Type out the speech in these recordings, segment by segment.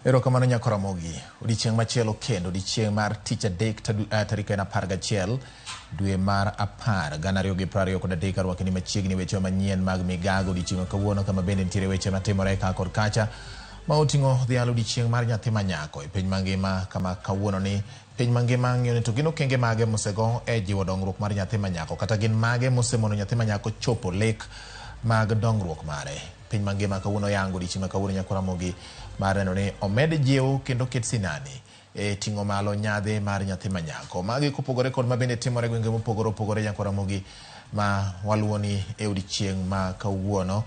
Erokamano nyako Ramogi. Odiechieng' machielo kendo, odiechieng' mar tich adek tarik en 11 dwe mar 10 2023 arwakni machiegni weche manyien mag migago odiechieng' ma kawuono kama bende nitiere weche matimore ka kod kacha ma oting'o dhialo odiechieng' mar nyathi manyako e piny mangima kama kawuono ni piny mangima ng'iyo ni to gin okenge mage mosego e jiwo dongruok mar nyathi manyako kata gin mage mosemono nyathi manyako chopo lek mag dongruok mare. Piny mangima kawuono yango odiechieng' ma kawuono nyako Ramogi mar neno ni omed jiw kendo ket sinani e ting'o malo nyadhi mar nyathi manyako. Magi kopogore kod mabende timore e gwenge mopogore opogore nyako Ramogi ma waluwoni e odiechieng' ma kawuono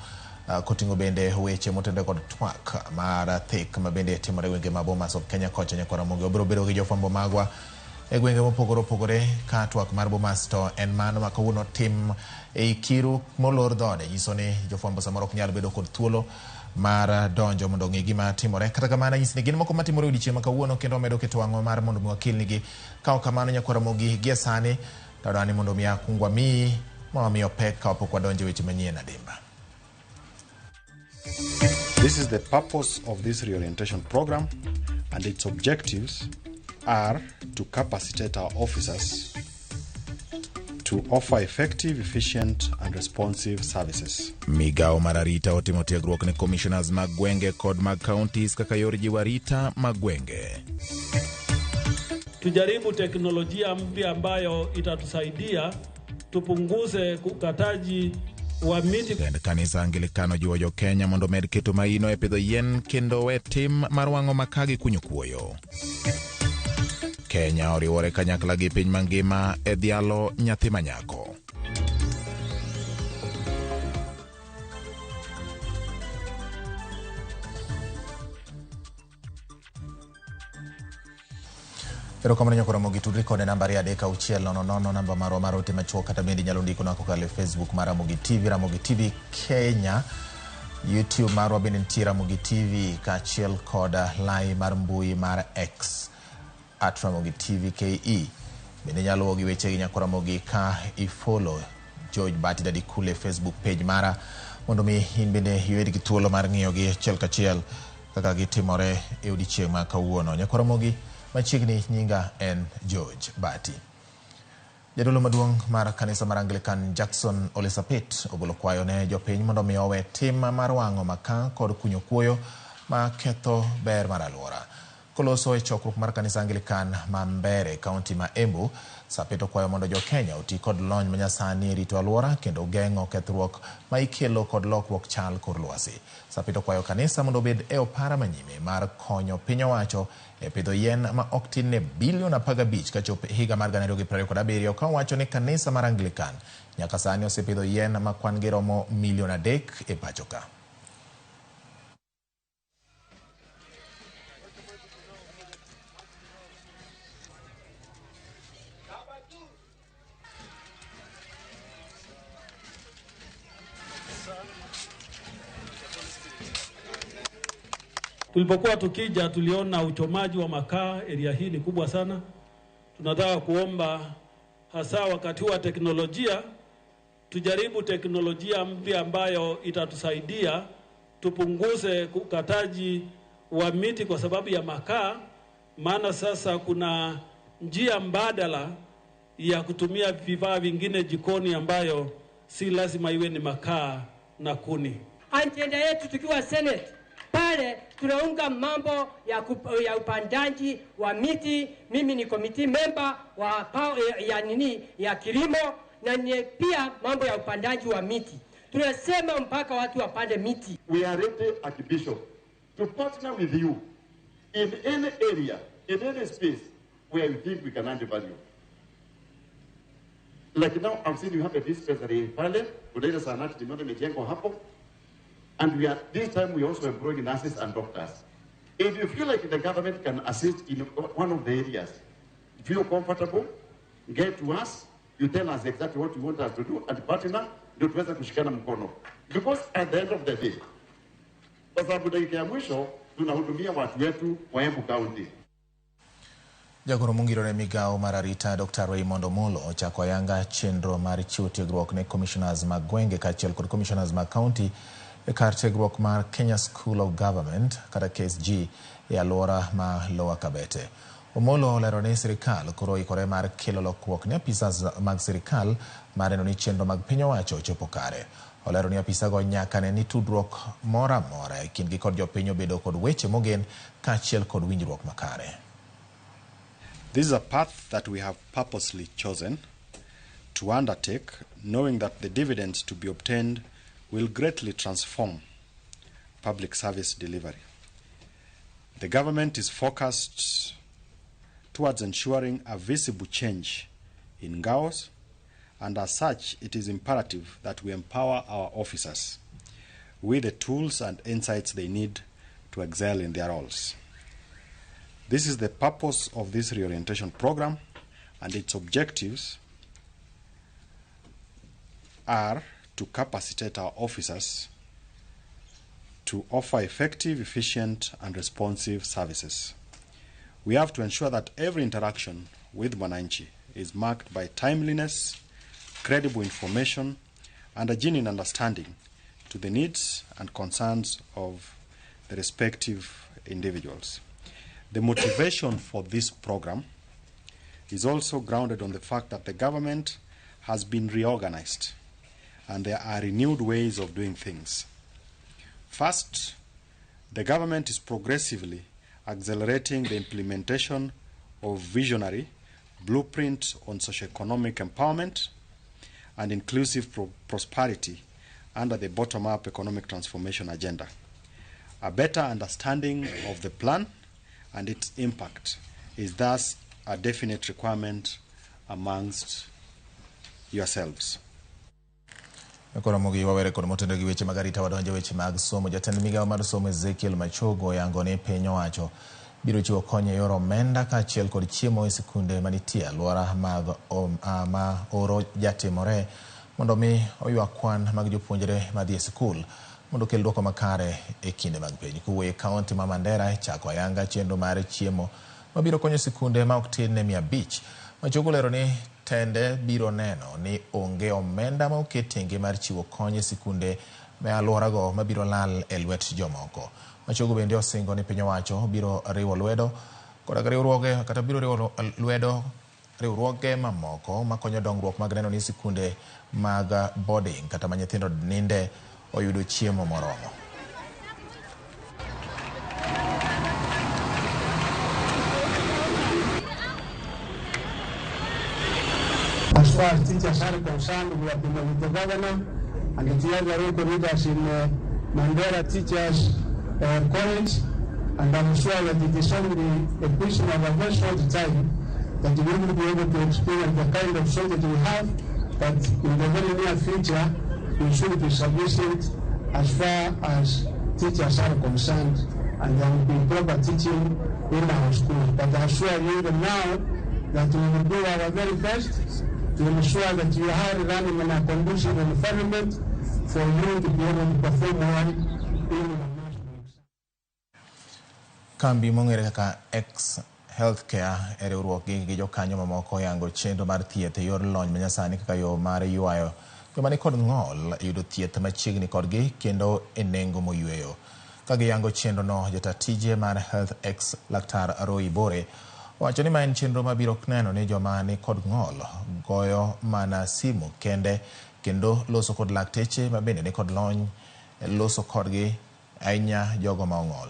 koting'o bende weche motenore kod twak mar thik mabende timore e gwenge ma Bomas of Kenya kocha nyako Ramogi. Wabiro bedo gi jofwambo magwa e gwenge mopogore opogore ka twak mar Bomas to en mano ma kawuono tim ei kiru molor dhode nyiso ni jofwambo samoro ok nyal bedo kod thuolo mar donjo mondo ong'e gima timore. Kata kamano anyisi ni gin moko matimore odiechieng' ma kawuono kendo wamedo keto wang'wa mar mondo mi wakelnigi. Ka ok kamano nyakwa Ramogi gie sani to adwaro ni mondo mi akwong wamiyi ma wamiyo pek ka pok wadonjo e weche manyien adimba. This is the purpose of this reorientation program, and its objectives are to capacitate our officers to offer effective, efficient, and responsive services. Migawo mar arita otimo tiegruok ne commissioners mag gwenge kod mag counties kaka yor jiwo arita mag gwenge. Tujaribu teknolojia mpya ambayo itatusaidia tupunguze ukataji wa miti. Jatend kanisa Anglikano jiwo jo Kenya mondo omed keto maino e pidho yien kendo we tim mar wang'o makaa gi kunyo kuoyo. Kenya oriwore kanyakla gi piny mangima e dhialo nyathi manyako. Erokamano nyako Ramogi, tudri kode namba 23600 namba marwa mar ote machuok kata bende inyalo ndikonwa kokalo e Facebook mar Ramogi TV, Ramogi TV Kenya, YouTube marwa bende nitie Ramogi TV kaachiel kod lai mar mbui mar X at Ramogi TV KE. Bende inyalo luwo gi wechegi nyako Ramogi ka ifollow George Bati Daddy Kule Facebook page mara mondo mi in bende ibed gi thuolo mar ng'iyogi achiel kachiel kaka gitimore e odiechieng' ma kawuono. Nyako Ramogi machiegni nyinga en George Bati. Jadolo maduong' mar kanisa mar Anglican Jackson Ole Sapit ogolo kwayo ne jopiny mondo mi owe tim mar wang'o makaa kod kunyo kuoyo ma ketho ber mar alwora. Koloso e chokruok mar kanisa Anglican ma Mbere, kaunti ma Embu, Sapit okwayo mondo jo Kenya oti kod lony manyasani e rito alwora kendo geng'o kethruok ma ikelo kod lokruok chal kor lwasi. Sapit okwayo kanisa mondo obed e opara manyime mar konyo piny owacho e pidho yien ma ok tin ne bilion 15 kachop higa mar 2027 ka owacho ni kanisa mar Anglican nyaka sani osepidho yien ma kwan gi romo milion 3 e pacho ka. Tulipokuwa tukija tuliona uchomaji wa makaa area hii ni kubwa sana. Tunataka kuomba hasa wakati wa teknolojia tujaribu teknolojia mpya ambayo itatusaidia tupunguze ukataji wa miti kwa sababu ya makaa, maana sasa kuna njia mbadala ya kutumia vifaa vingine jikoni ambayo si lazima iwe ni makaa na kuni. Ajenda yetu tukiwa Senate pale tunaunga mambo ya upandaji wa miti. Mimi ni committee member wa ya nini ya kilimo na ni pia mambo ya upandaji wa miti. Tunasema mpaka watu wapande miti. We are ready at Bishop to partner with you in any area, in any space where you think we can add value. Like now, I've seen you have a dispensary pale, kuna ile zahanati tumeona imejengwa hapo. And this time we also employing nurses and doctors. If you feel like the government can assist in one of the areas, feel comfortable, get to us, you tell us exactly what you want us to do, and partner, ndio tuweze kushikana mkono. Because at the end of the day, kwa sababu dakika ya mwisho, tunahudumia watu wetu wa Embu County. Jagoro mongirore migawo mar arita Dr. Raymond Omolo ochako ayanga chenro mar chiwo tiegruok ne commissioners mag gwenge kaachiel kod commissioners mag county e kar tiegruok mar Kenya School of Government kata KSG e alwora ma Lower Kabete. Omolo olero ni sirikal koro oikore mar kelo lokruok ne apisas mag sirikal mar neno ni chenro mag piny owacho ochopo kare. Olero ni apisago nyaka ne ni tudruok moro amora e kindgi kod jopiny obedo kod weche mogen kaachiel kod winjruok makare. This is a path that we have purposely chosen to undertake, knowing that the dividends to be obtained will greatly transform public service delivery. The government is focused towards ensuring a visible change in GAOs, and as such, it is imperative that we empower our officers with the tools and insights they need to excel in their roles. This is the purpose of this reorientation program, and its objectives are to capacitate our officers to offer effective, efficient, and responsive services. We have to ensure that every interaction with Mwananchi is marked by timeliness, credible information, and a genuine understanding to the needs and concerns of the respective individuals. The motivation for this program is also grounded on the fact that the government has been reorganized and there are renewed ways of doing things. First, the government is progressively accelerating the implementation of visionary blueprint on socioeconomic empowerment and inclusive prosperity under the bottom-up economic transformation agenda. A better understanding of the plan and its impact is thus a definite requirement amongst yourselves. Koro mogi wawere kod motendo gi weche mag arita wadonjo weche mag somo. Jatend migawo mar somo Ezekiel Machogo oyango ni piny owacho biro chiwo kony e yor omenda kaachiel kod chiemo e sikunde manitie alwora mag ma oro jatimore mondo mi oywa kwan mag jopuonjre madhi e sikul mondo okel duoko makare e kinde mag penj. Kowuoyo e kaunti ma Mandera e chako ayanga chenro mar chiemo mabiro konyo sikunde ma ok tin ne 500. Machogo olero ni tende biro neno ni onge omenda ma oket tenge mar chiwo kony e sikunde me alworago mabiro lal e lwet jomoko. Machogo bende osingo ni piny owacho biro riwo lwedo koda riwruoge kata biro riwo lwedo riwruoge mamoko makonyo dongruok mag neno ni sikunde mag boarding kata ma nyithindo ninde oyudo chiemo moromo. As far as teachers are concerned, we have been with the governor and the other local leaders in Mandera Teachers College, and I'm sure that it is only a question of a very short time that we will be able to experience the kind of shortage we have, but in the very near future, we should be sufficient as far as teachers are concerned, and there will be proper teaching in our schools. But I assure you even now that we will do our very best to ensure that you are running in a conducive environment for you to be able to perform well in your national exam. Kambi mong'ere kaka X Healthcare e riwruok gi jokanyo mamoko oyango chenro mar thieth e yor lony manyasani kaka yo mar ywayo joma nikod ng'ol yudo thieth machiegni kodgi kendo e nengo moyweyo. Ka giyango chenro no, jata tije mar Health X Laktar Roy Bore owacho ni ma en chenro mabiro neno ni joma nikod ng'ol goyo mana simu kende kendo loso kod lakteche mabende nikod lony loso kodgi ahinya jogo ma ong'ol.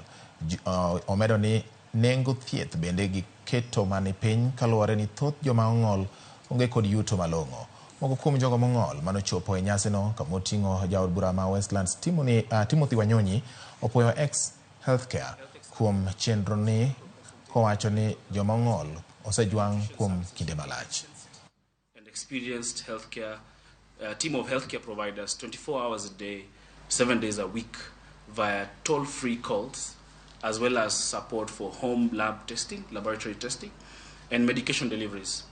Omedo ni nengo thieth bende giketo mani piny kaluwore ni thoth joma ong'ol onge kod yuto malong'o. Moko kuom jogo mong'ol manochopo e nyasino kamoting'o jaod bura ma Westlands Timothy Wanyonyi opuoyo X Healthcare kuom chenro ni kowacho ni joma ong'ol osejwang' kuom kinde malach. And experienced healthcare team of healthcare providers 24 hours a day, 7 days a week via toll-free calls, as well as support for home lab testing, laboratory testing, and medication deliveries,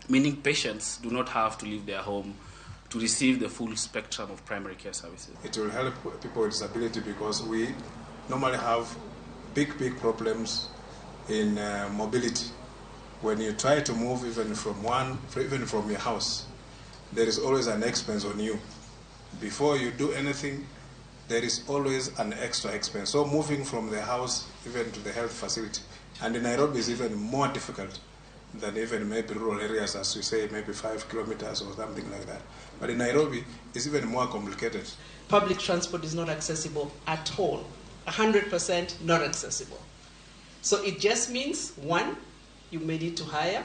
meaning patients do not have to leave their home to receive the full spectrum of primary care services. It will help people with disability because we normally have big, big problems in mobility. When you try to move even from your house, there is always an expense on you. Before you do anything, There is always an extra expense. So moving from the house even to the health facility, and in Nairobi is even more difficult than even maybe rural areas, as we say, maybe 5 kilometers or something like that. But in Nairobi, it's even more complicated. Public transport is not accessible at all, 100% not accessible. So it just means, 1, you may need to hire.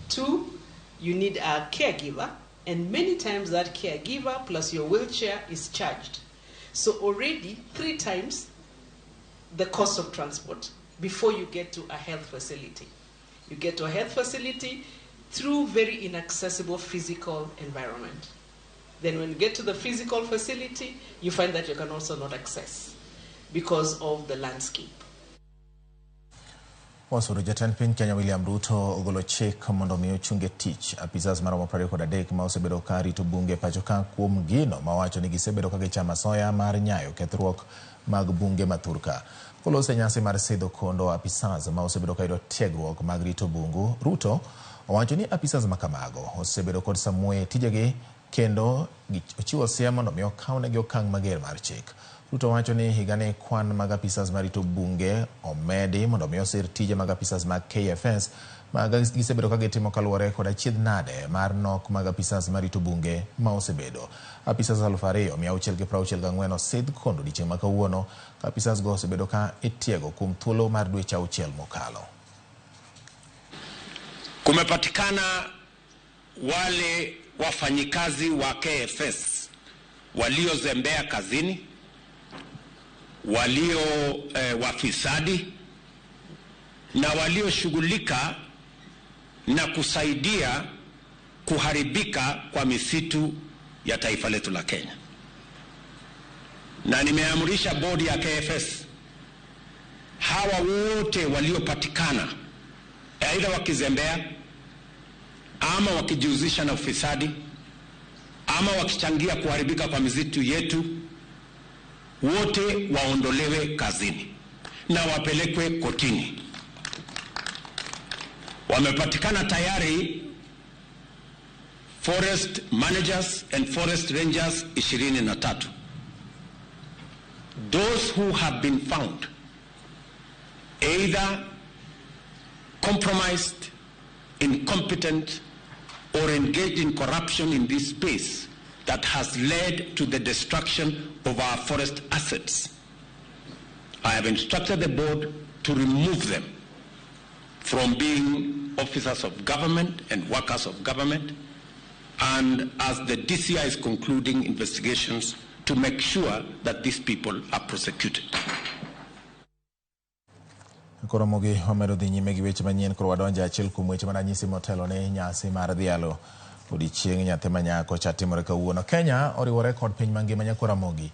2, you need a caregiver, and many times that caregiver plus your wheelchair is charged. So already 3 times the cost of transport before you get to a health facility. You get to a health facility through very inaccessible physical environment. Then when you get to the physical facility, you find that you can also not access because of the landscape. Wasuru jatend piny Kenya William Ruto ogolo chik mondo mi ochunge tich apisas maromo 23 ma osebedo ka rito bunge pacho ka kuom gino mawacho ni gisebedo ka gichamo asoya mar nyayo kethruok mag bunge ma thurka. Kolose nyasi mar sidho kondo apisas ma osebedo ka yudo tiegruok mag rito bungu, Ruto owacho ni apisas makamago osebedo kod samuoyo e tijegi kendo ochiwo siem mondo mi okawnegi okang' mager mar chik. Ruto wacho ni higani kwan mag apisas marito bunge omedi mondo mi osir tije mag apisas mag KFS ma gisebedo ka gitimo kaluwore kod achiedh nade mar nok mag apisas marito bunge ma osebedo. Apisas 2664 osidh kondo odiechieng' ma kawuono ka apisas go osebedo ka itiego kuom thuolo mar dweche 6 mokalo. Kumepatikana wale wafanyikazi wa KFS waliozembea kazini, walio wafisadi na walioshughulika na kusaidia kuharibika kwa misitu ya taifa letu la Kenya. Na nimeamrisha bodi ya KFS hawa wote waliopatikana aidha wakizembea ama wakijihusisha na ufisadi ama wakichangia kuharibika kwa misitu yetu, wote waondolewe kazini na wapelekwe kotini. Wamepatikana tayari forest managers and forest rangers 23. Those who have been found either compromised, incompetent, or engaged in corruption in this space that has led to the destruction of our forest assets, I have instructed the board to remove them from being officers of government and workers of government, and as the DCI is concluding investigations, to make sure that these people are prosecuted. Koro mogi wamedo dhi nyime gi weche manyien. Koro wadonjo achiel kuom weche mananyisi motelo ne nyasi mar dhialo odiechieng' nyathi manyako cha timore kawuono. Kenya oriwore kod piny mangima nyakora mogi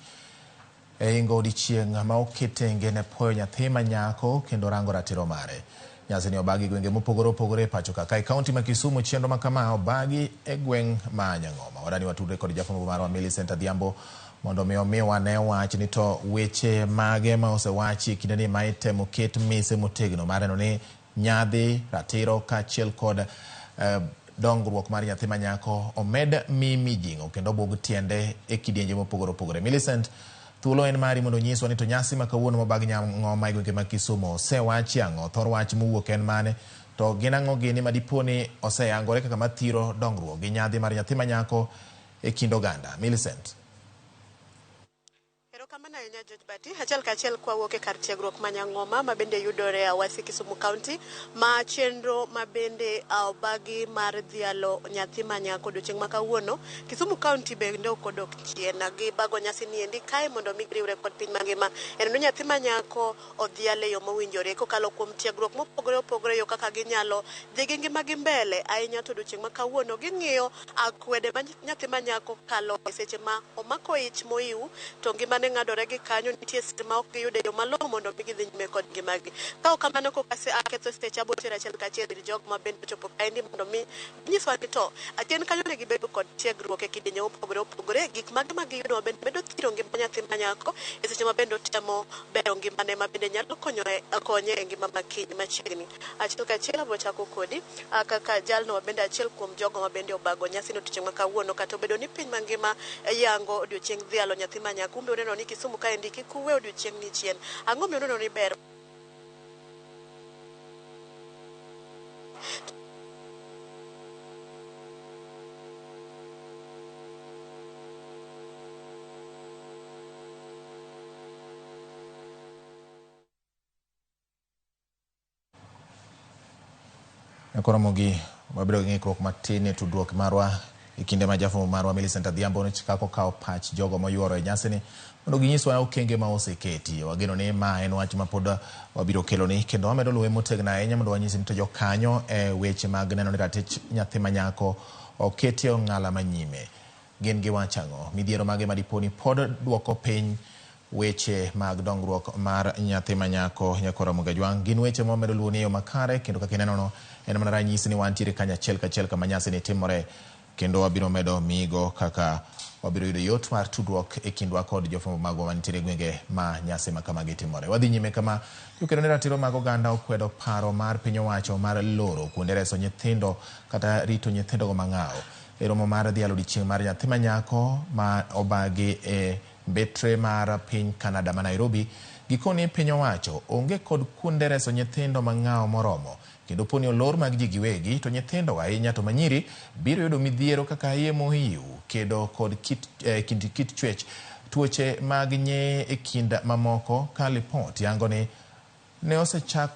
e ingo odiechieng' ma oket tenge ne poyo nyathi manyako kendo rango ratiro mare. Nyasi ni obagi gwenge mopogore opogore e pacho ka. E kaunti ma Kisumu chenro ma kama obagi e gweng' ma Nyang'oma. Wadani watudre kod jafwambo marwa Millicent Adhiambo mondo mi omiwa ne wach ni to weche mage ma osewachi e kindeni ma itemo ket mise motegno mar neno ni nyadhi, ratiro kaachiel kod dongruok mar nyathi manyako omed mi mijing'o kendo obug tiende e kidienje mopogore opogore. Millicent, thuolo en mari mondo onyiswa ni to nyasi ma kawuono mobag Nyang'oma e gwenge mag Kisumu osewachi ang'o, thor wach mowuok en mane, to gin ang'o gini ma dipo ni oseyangore kaka mathiro dongruok gi nyadhi mar nyathi manyako e kind oganda. Millicent. Erokamano ahinya George Bati. Achiel kachiel kwawuok e kar tiegruok ma Nyang'oma ma bende yudore Awasi Kisumu County, ma chenro ma bende obagi mar dhialo nyathi manyako odiochieng' ma kawuono. Kisumu County bende ok odok chien, gibago nyasi ni endi kae mondo mi giriwre kod piny mangima e neno nyathi manyako odhial e yo mowinjore kokalo kuom tiegruok mopogore opogore, yo kaka ginyalo dhi gi ngimagi mbele ahinya. To odiochieng' ma kawuono ging'iyo akwede ma nyathi manyako kalo e seche ma omako ich moiw to ngimane ng'adore gi kanyo, nitie seche ma ok giyudo e yo malong'o mondo mi gidhi nyime kod ngimagi. Ka ok kamano koka aketho seche abo tero achiel kachiel ir jogo ma bende ochopo kaendi mondo mi ginyiswa ni to achien kanyo ne gibedo kod tiegruok e kidienje mopogore opogore, gik mage ma giyudo ma bende medo thiro ngima nyathi manyako e seche ma bende otemo bero ngimane ma bende nyalo konye e ngima ma kiny machiegni. Achiel kachiel abo chako kodi kaka jalno ma bende achiel kuom jogo ma bende obago nyasi no odiochieng' ma kawuono, kata obedo ni piny mangima yango odiochieng' dhialo nyathi manyako, umbe uneno ni Kisumu kaendi kik uwe odiochieng' ni chien. Ang'o miyo uneno ni ber? Koro wabedo gi ng'ikruok matin e tudruok marwa e kinde ma jafwambo marwa Millicent Adhiambo nochako kawo pach jogo moyuoro e nyasini mondo ginyiswa okenge ma oseketi. Wageno ni ma en wach ma pod wabiro keloni kendo wamedo luwe motegno ahinya mondo wanyisi ni to jokanyo e weche mag neno ni ratich nyathi manyako oketi e ong'ala manyime. Gin gi wach ang'o? Midhiero mage ma dipo ni pod duoko piny weche mag dongruok mar nyathi manyako Nyakor Ramogi Ajwang' gin weche ma wamedo luwo ni e yo makare kendo kaka inenono en mana ranyisi ni wantiere kanyachiel kachiel kama nyasi ni timore kendo wabiro medo migo kaka wabiro yudo yot mar tudruok e kindwa kod jofwambo magwa mantiere e gwenge ma nyasi ma kamagi timore. Wadhi nyime kama jokedo ne ratiro mag oganda okwedo paro mar piny owacho mar loro kuonde reso nyithindo kata rito nyithindogo mang'aw. E romo mar dhialo odiochieng' mar nyathi manyako ma obagi e mbetre mar piny Canada ma Nairobi, gikoni piny owacho onge kod kuonde reso nyithindo mang'aw moromo kendo poni olor mag ji giwegi to nyithindo ahinya to manyiri biro yudo midhiero kaka iye mohiu kedo kod kit chwech tuoche mag nyeye e kind mamoko ka lipot yango ni ne osechak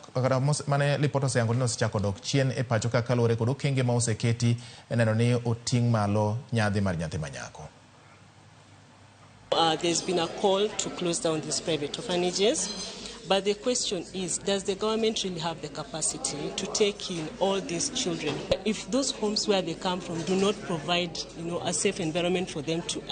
mane lipot oseyango ni osechako dok chien e pacho ka kaluwore kod okenge ma oseketi e neno ni oting' malo nyadhi mar nyathi manyako. There's been a call to close down these private orphanages, but the question is, does the government really have the capacity to take in all these children? If those homes where they come from do not provide, a safe environment for them to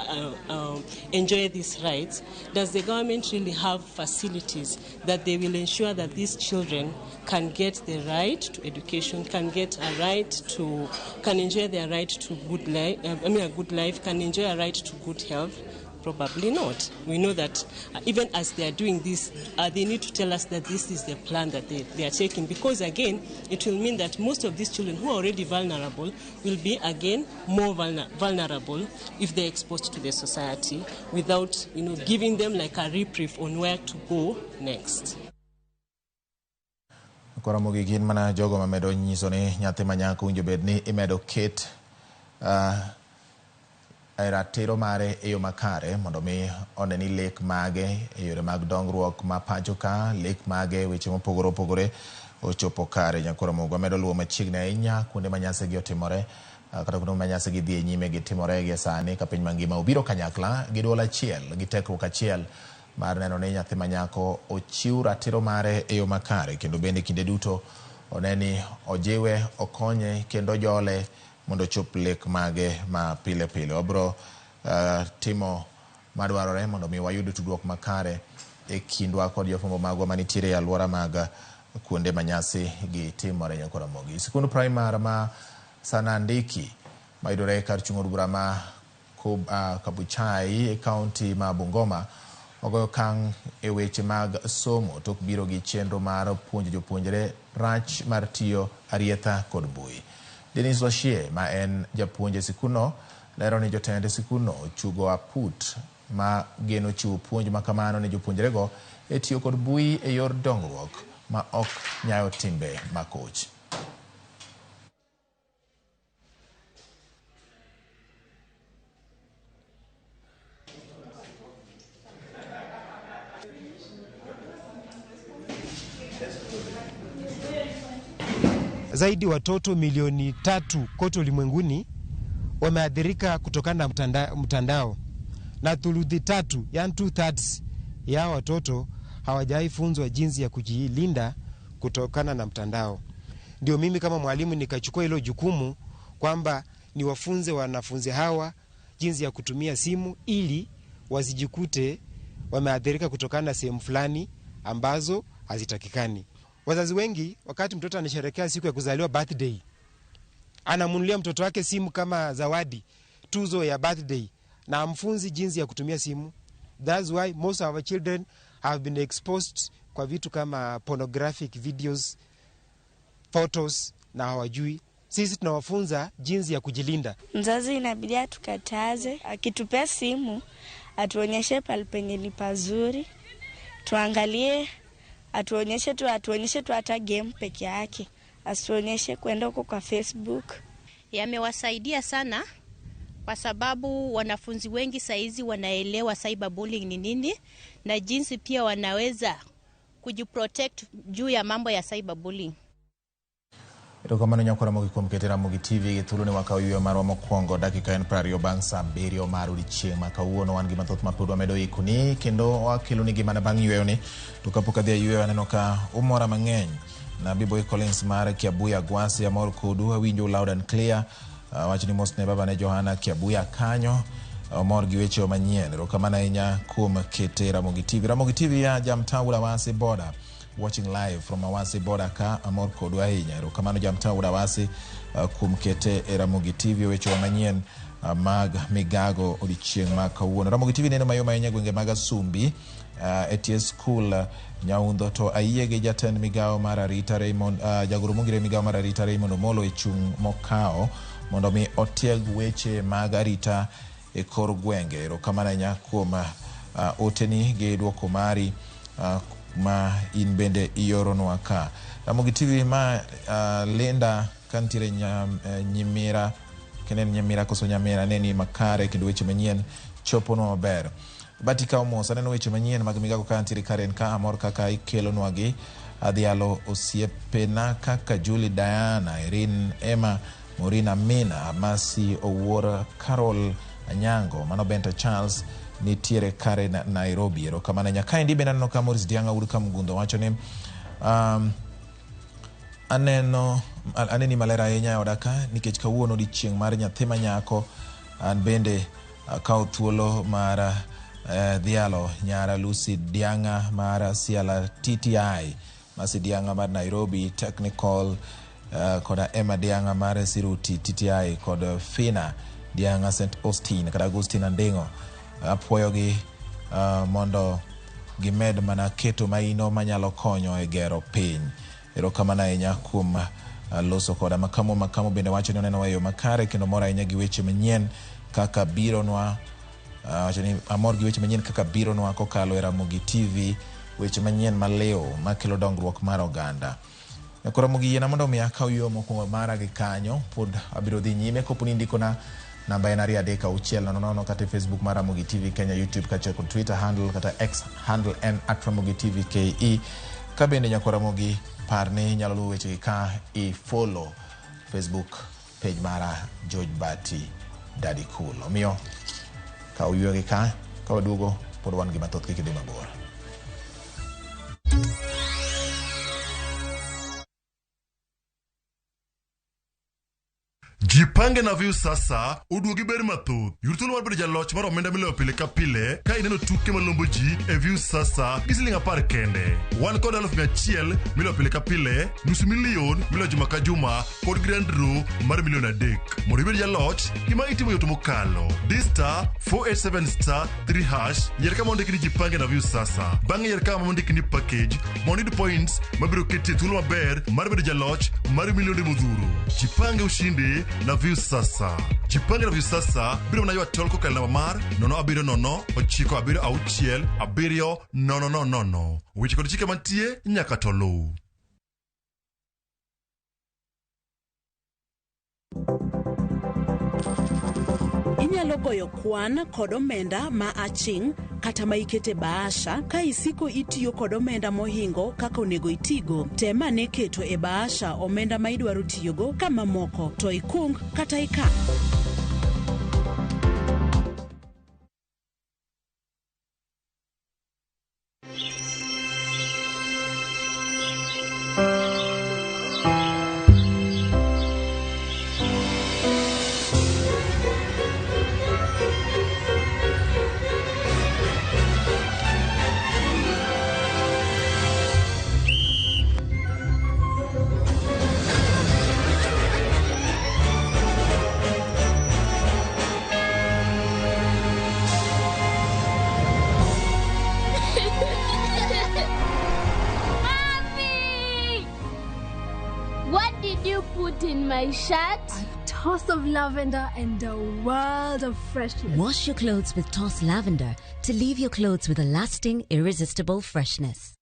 enjoy these rights, does the government really have facilities that they will ensure that these children can get the right to education, can get a right to, can enjoy their right to good life, a good life, can enjoy a right to good health? Probably not. We know that even as they are doing this, they need to tell us that this is the plan that they are taking, because again, it will mean that most of these children who are already vulnerable will be again more vulnerable if they're exposed to the society without, giving them like a reprieve on where to go next. Koro mogik gin mana jogo mamedo nyiso ni nyathi manyako owinjo bed ni imedo ket ratiro mare e yo makare mondo mi one ni lek mage e yore mag dongruok ma pacho ka, lek mage weche mopogore opogore ochopo kare. Nyakor Ramogi wamedo luwo machiegni ahinya kuonde ma nyasi gi otimore kata kuonde ma nyasi gi dhi e nyime gitimore gi sani ka piny mangima obiro kanyakla gi duol achiel gi tekruok achiel mar neno ni nyathi manyako ochiw ratiro mare e yo makare kendo bende kinde duto one ni ojiwe, okonye kendo ojole mondo ochop lek mage ma pile pile. Wabiro timo madwarore mondo mi wayud tudruok makare e kindwa kod jofwambo magwa manitiere e alwora mag kuonde ma nyasi gi timore. Nyakor Ramogi. Sikund primar ma Sanandiki mayudore kar chung' od bura ma Kabuchai e kaunti ma Bungoma ogoyo okang' e weche mag somo tok biro gi chenro mar puonjo jopuonjre rach mar tiyo arietha kod mbui. Dennis Washie ma en japuonj e sikundno lero ni jotend sikundno ochugo aput ma geno chiwo puonj ma kamano ne jopuonjrego e tiyo kod mbui e yor dongruok ma ok nyayo timbe makoch. Zaidi watoto milioni 3 kote ulimwenguni wameathirika kutokana na mtandao, na thuluthi 3, yani 2/3 ya watoto hawajaifunzwa jinsi ya kujilinda kutokana na mtandao. Ndio mimi kama mwalimu nikachukua hilo jukumu kwamba niwafunze wanafunzi hawa jinsi ya kutumia simu ili wasijikute wameathirika kutokana na sehemu fulani ambazo hazitakikani. Wazazi wengi wakati mtoto anasherehekea siku ya kuzaliwa birthday, anamnunulia mtoto wake simu kama zawadi, tuzo ya birthday, na amfunzi jinsi ya kutumia simu. That's why most of our children have been exposed kwa vitu kama pornographic videos, photos, na hawajui. Sisi tunawafunza jinsi ya kujilinda. Mzazi inabidi atukataze, akitupea simu Atuonyeshe pale penye ni pazuri, tuangalie, atuonyeshe tu hata game peke yake, atuonyeshe kwenda huko kwa Facebook. Yamewasaidia sana kwa sababu wanafunzi wengi saizi wanaelewa cyberbullying ni nini na jinsi pia wanaweza kujiprotect juu ya mambo ya cyberbullying. Erokamano nyakwa Ramogi kuom kete Ramogi TV gi thuolo ni wakaw yweyo marwa mokwongo dakika en 20 bang' sa 7 mar odiechieng' ma kawuono. Wan gi mathoth ma pod wamedo ikoni kendo wakelonigi mana bang' yweyoni. To kapok adhi e yweyo aneno ka umora mang'eny. Nabi Boy Collins mar Kiabuya Gwasi amor kodu, awinjo loud and clear. Wach ni mos ne baba ne Johana Kiabuya kanyo, omor gi weche manyien. Erokamano ahinya kuom kete Ramogi TV. Ramogi TV ya Jamtaura Awasi Border, watching live from Awasi Border ka, amor kodu ahinya. Erokamano Jamtaura Awasi kuom kete e Ramogi TV weche manyien mag migago odiechieng' ma kawuono. Ramogi TV neno mayom ahinya gwenge mag Asumbi, e school Nyaundho, to ayie gi jatend migawo mar arita Raymond, jagoro mongire migawo mar arita Raymond Omolo e chung' mokawo mondo mi otieg weche mag arita e kor gwenge. Erokamano ahinya kuom oteni gi duoko mari ma in bende ioronwa ka. Ramogi TV ma Linda kantiere Nyimira, kenen Nyamira koso Nyamira, neni makare kendo weche manyien choponwa maber. Bati ka omos, aneno weche manyien mag migago ka ntiere Karen ka, amor kaka ikelonwa gi. Adhialo osiepena kaka Julie, Diana, Irene, Emma, Morina, Mina, Masi Owuor, Carol Anyango, mano Benta Charles nitiere Karen Nairobi. Erokamano ahinya. Kaendi bende aneno ka Maurice Dianga wuod Kamgundho wacho ni aneno aneni maler ahinya e oda ka nikech kawuono odiechieng' mar nyathi manyako, an bende akawo thuolo mar dhialo nyara Lucy Dianga mar Siala TTI, Masi Dianga mar Nairobi Technical, koda Emma Dianga mar Siruti TTI kod Fina Dianga St Austin kata Agustin Andingo. Apuoyogi mondo gimed mana keto maino manyalo konyo e gero piny. Erokamano ahinya kuom loso koda. Makamo Makamo bende wacho ni oneno e yo makare kendo mor ahinya gi weche manyien kaka bironwa. Wacho ni amor gi weche manyien kaka bironwa kokalo e Ramogi TV, weche manyien maliw makelo dongruok mar oganda. Koro Ramogi yiena mondo mi akaw yo mokwongo mara gi kanyo, pod abiro dhi nyime kopo ni indikona namba en 2 3 6 0 0 kata e Facebook mar Ramogi TV Kenya, YouTube kaachiel kod Twitter handle kata X handle en @RamogiTVKE. Ka bende nyakwa Ramogi par ni inyalo luwo wechegi ka i follow Facebook page mara George Bati Daddy Cool. Omiyo kaw yweyo gi ka waduogo pod wan gi mathoth, kik idhi mabor. Jipange na View sasa oduogi ber mathoth. Yud thuolo mar bedo jaloch mar omenda miloyo pile ka pile ka ineno tuke malombo ji e View sasa gi siling 10 kende. Wan kod 100,000 miloyo pile ka pile, nus milion miloyo juma ka juma kod grand draw mar milion 3. Mondo ibed jaloch, gima itimo yot mokalo. Di star 487 star 3 hash, yier kama ondiki ni Jipange na View sasa. Bang'e yier kama ondiki ni package mondo iyud points mabiro keti e thuolo maber mar bedo jaloch mar milionde modhuro. Jipange ushinde na View sasa. Jipange na View sasa biro mana ywa tol kokalo namba mar 070 976 7 0 0 0. Weche kod chike mantie nyaka to luw. Inyalo goyo kwan kod omenda ma aching' kata ma ikete bahasha ka isiko itiyo kod omenda mohingo kaka onego itigo. Tem ane keto e bahasha omenda ma idwaro tiyogo ka mamoko to ikung kata ikan. Mommy! What did you put in my shirt? I toss of lavender and a world of freshness. Wash your clothes with Toss Lavender to leave your clothes with a lasting, irresistible freshness.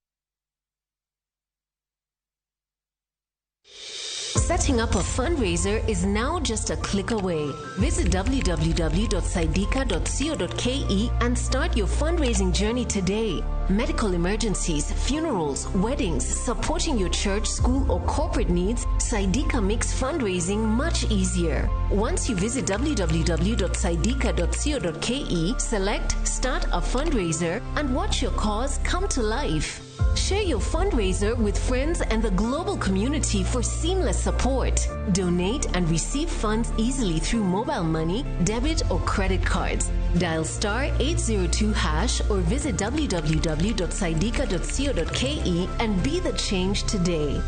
Setting up a fundraiser is now just a click away. Visit www.saidika.co.ke and start your fundraising journey today. Medical emergencies, funerals, weddings, supporting your church, school, or corporate needs, Saidika makes fundraising much easier. Once you visit www.saidika.co.ke, select Start a Fundraiser and watch your cause come to life. Share your fundraiser with friends and the global community for seamless support. Donate and receive funds easily through mobile money, debit, or credit cards. Dial star 802 hash or visit www.saidika.co.ke and be the change today.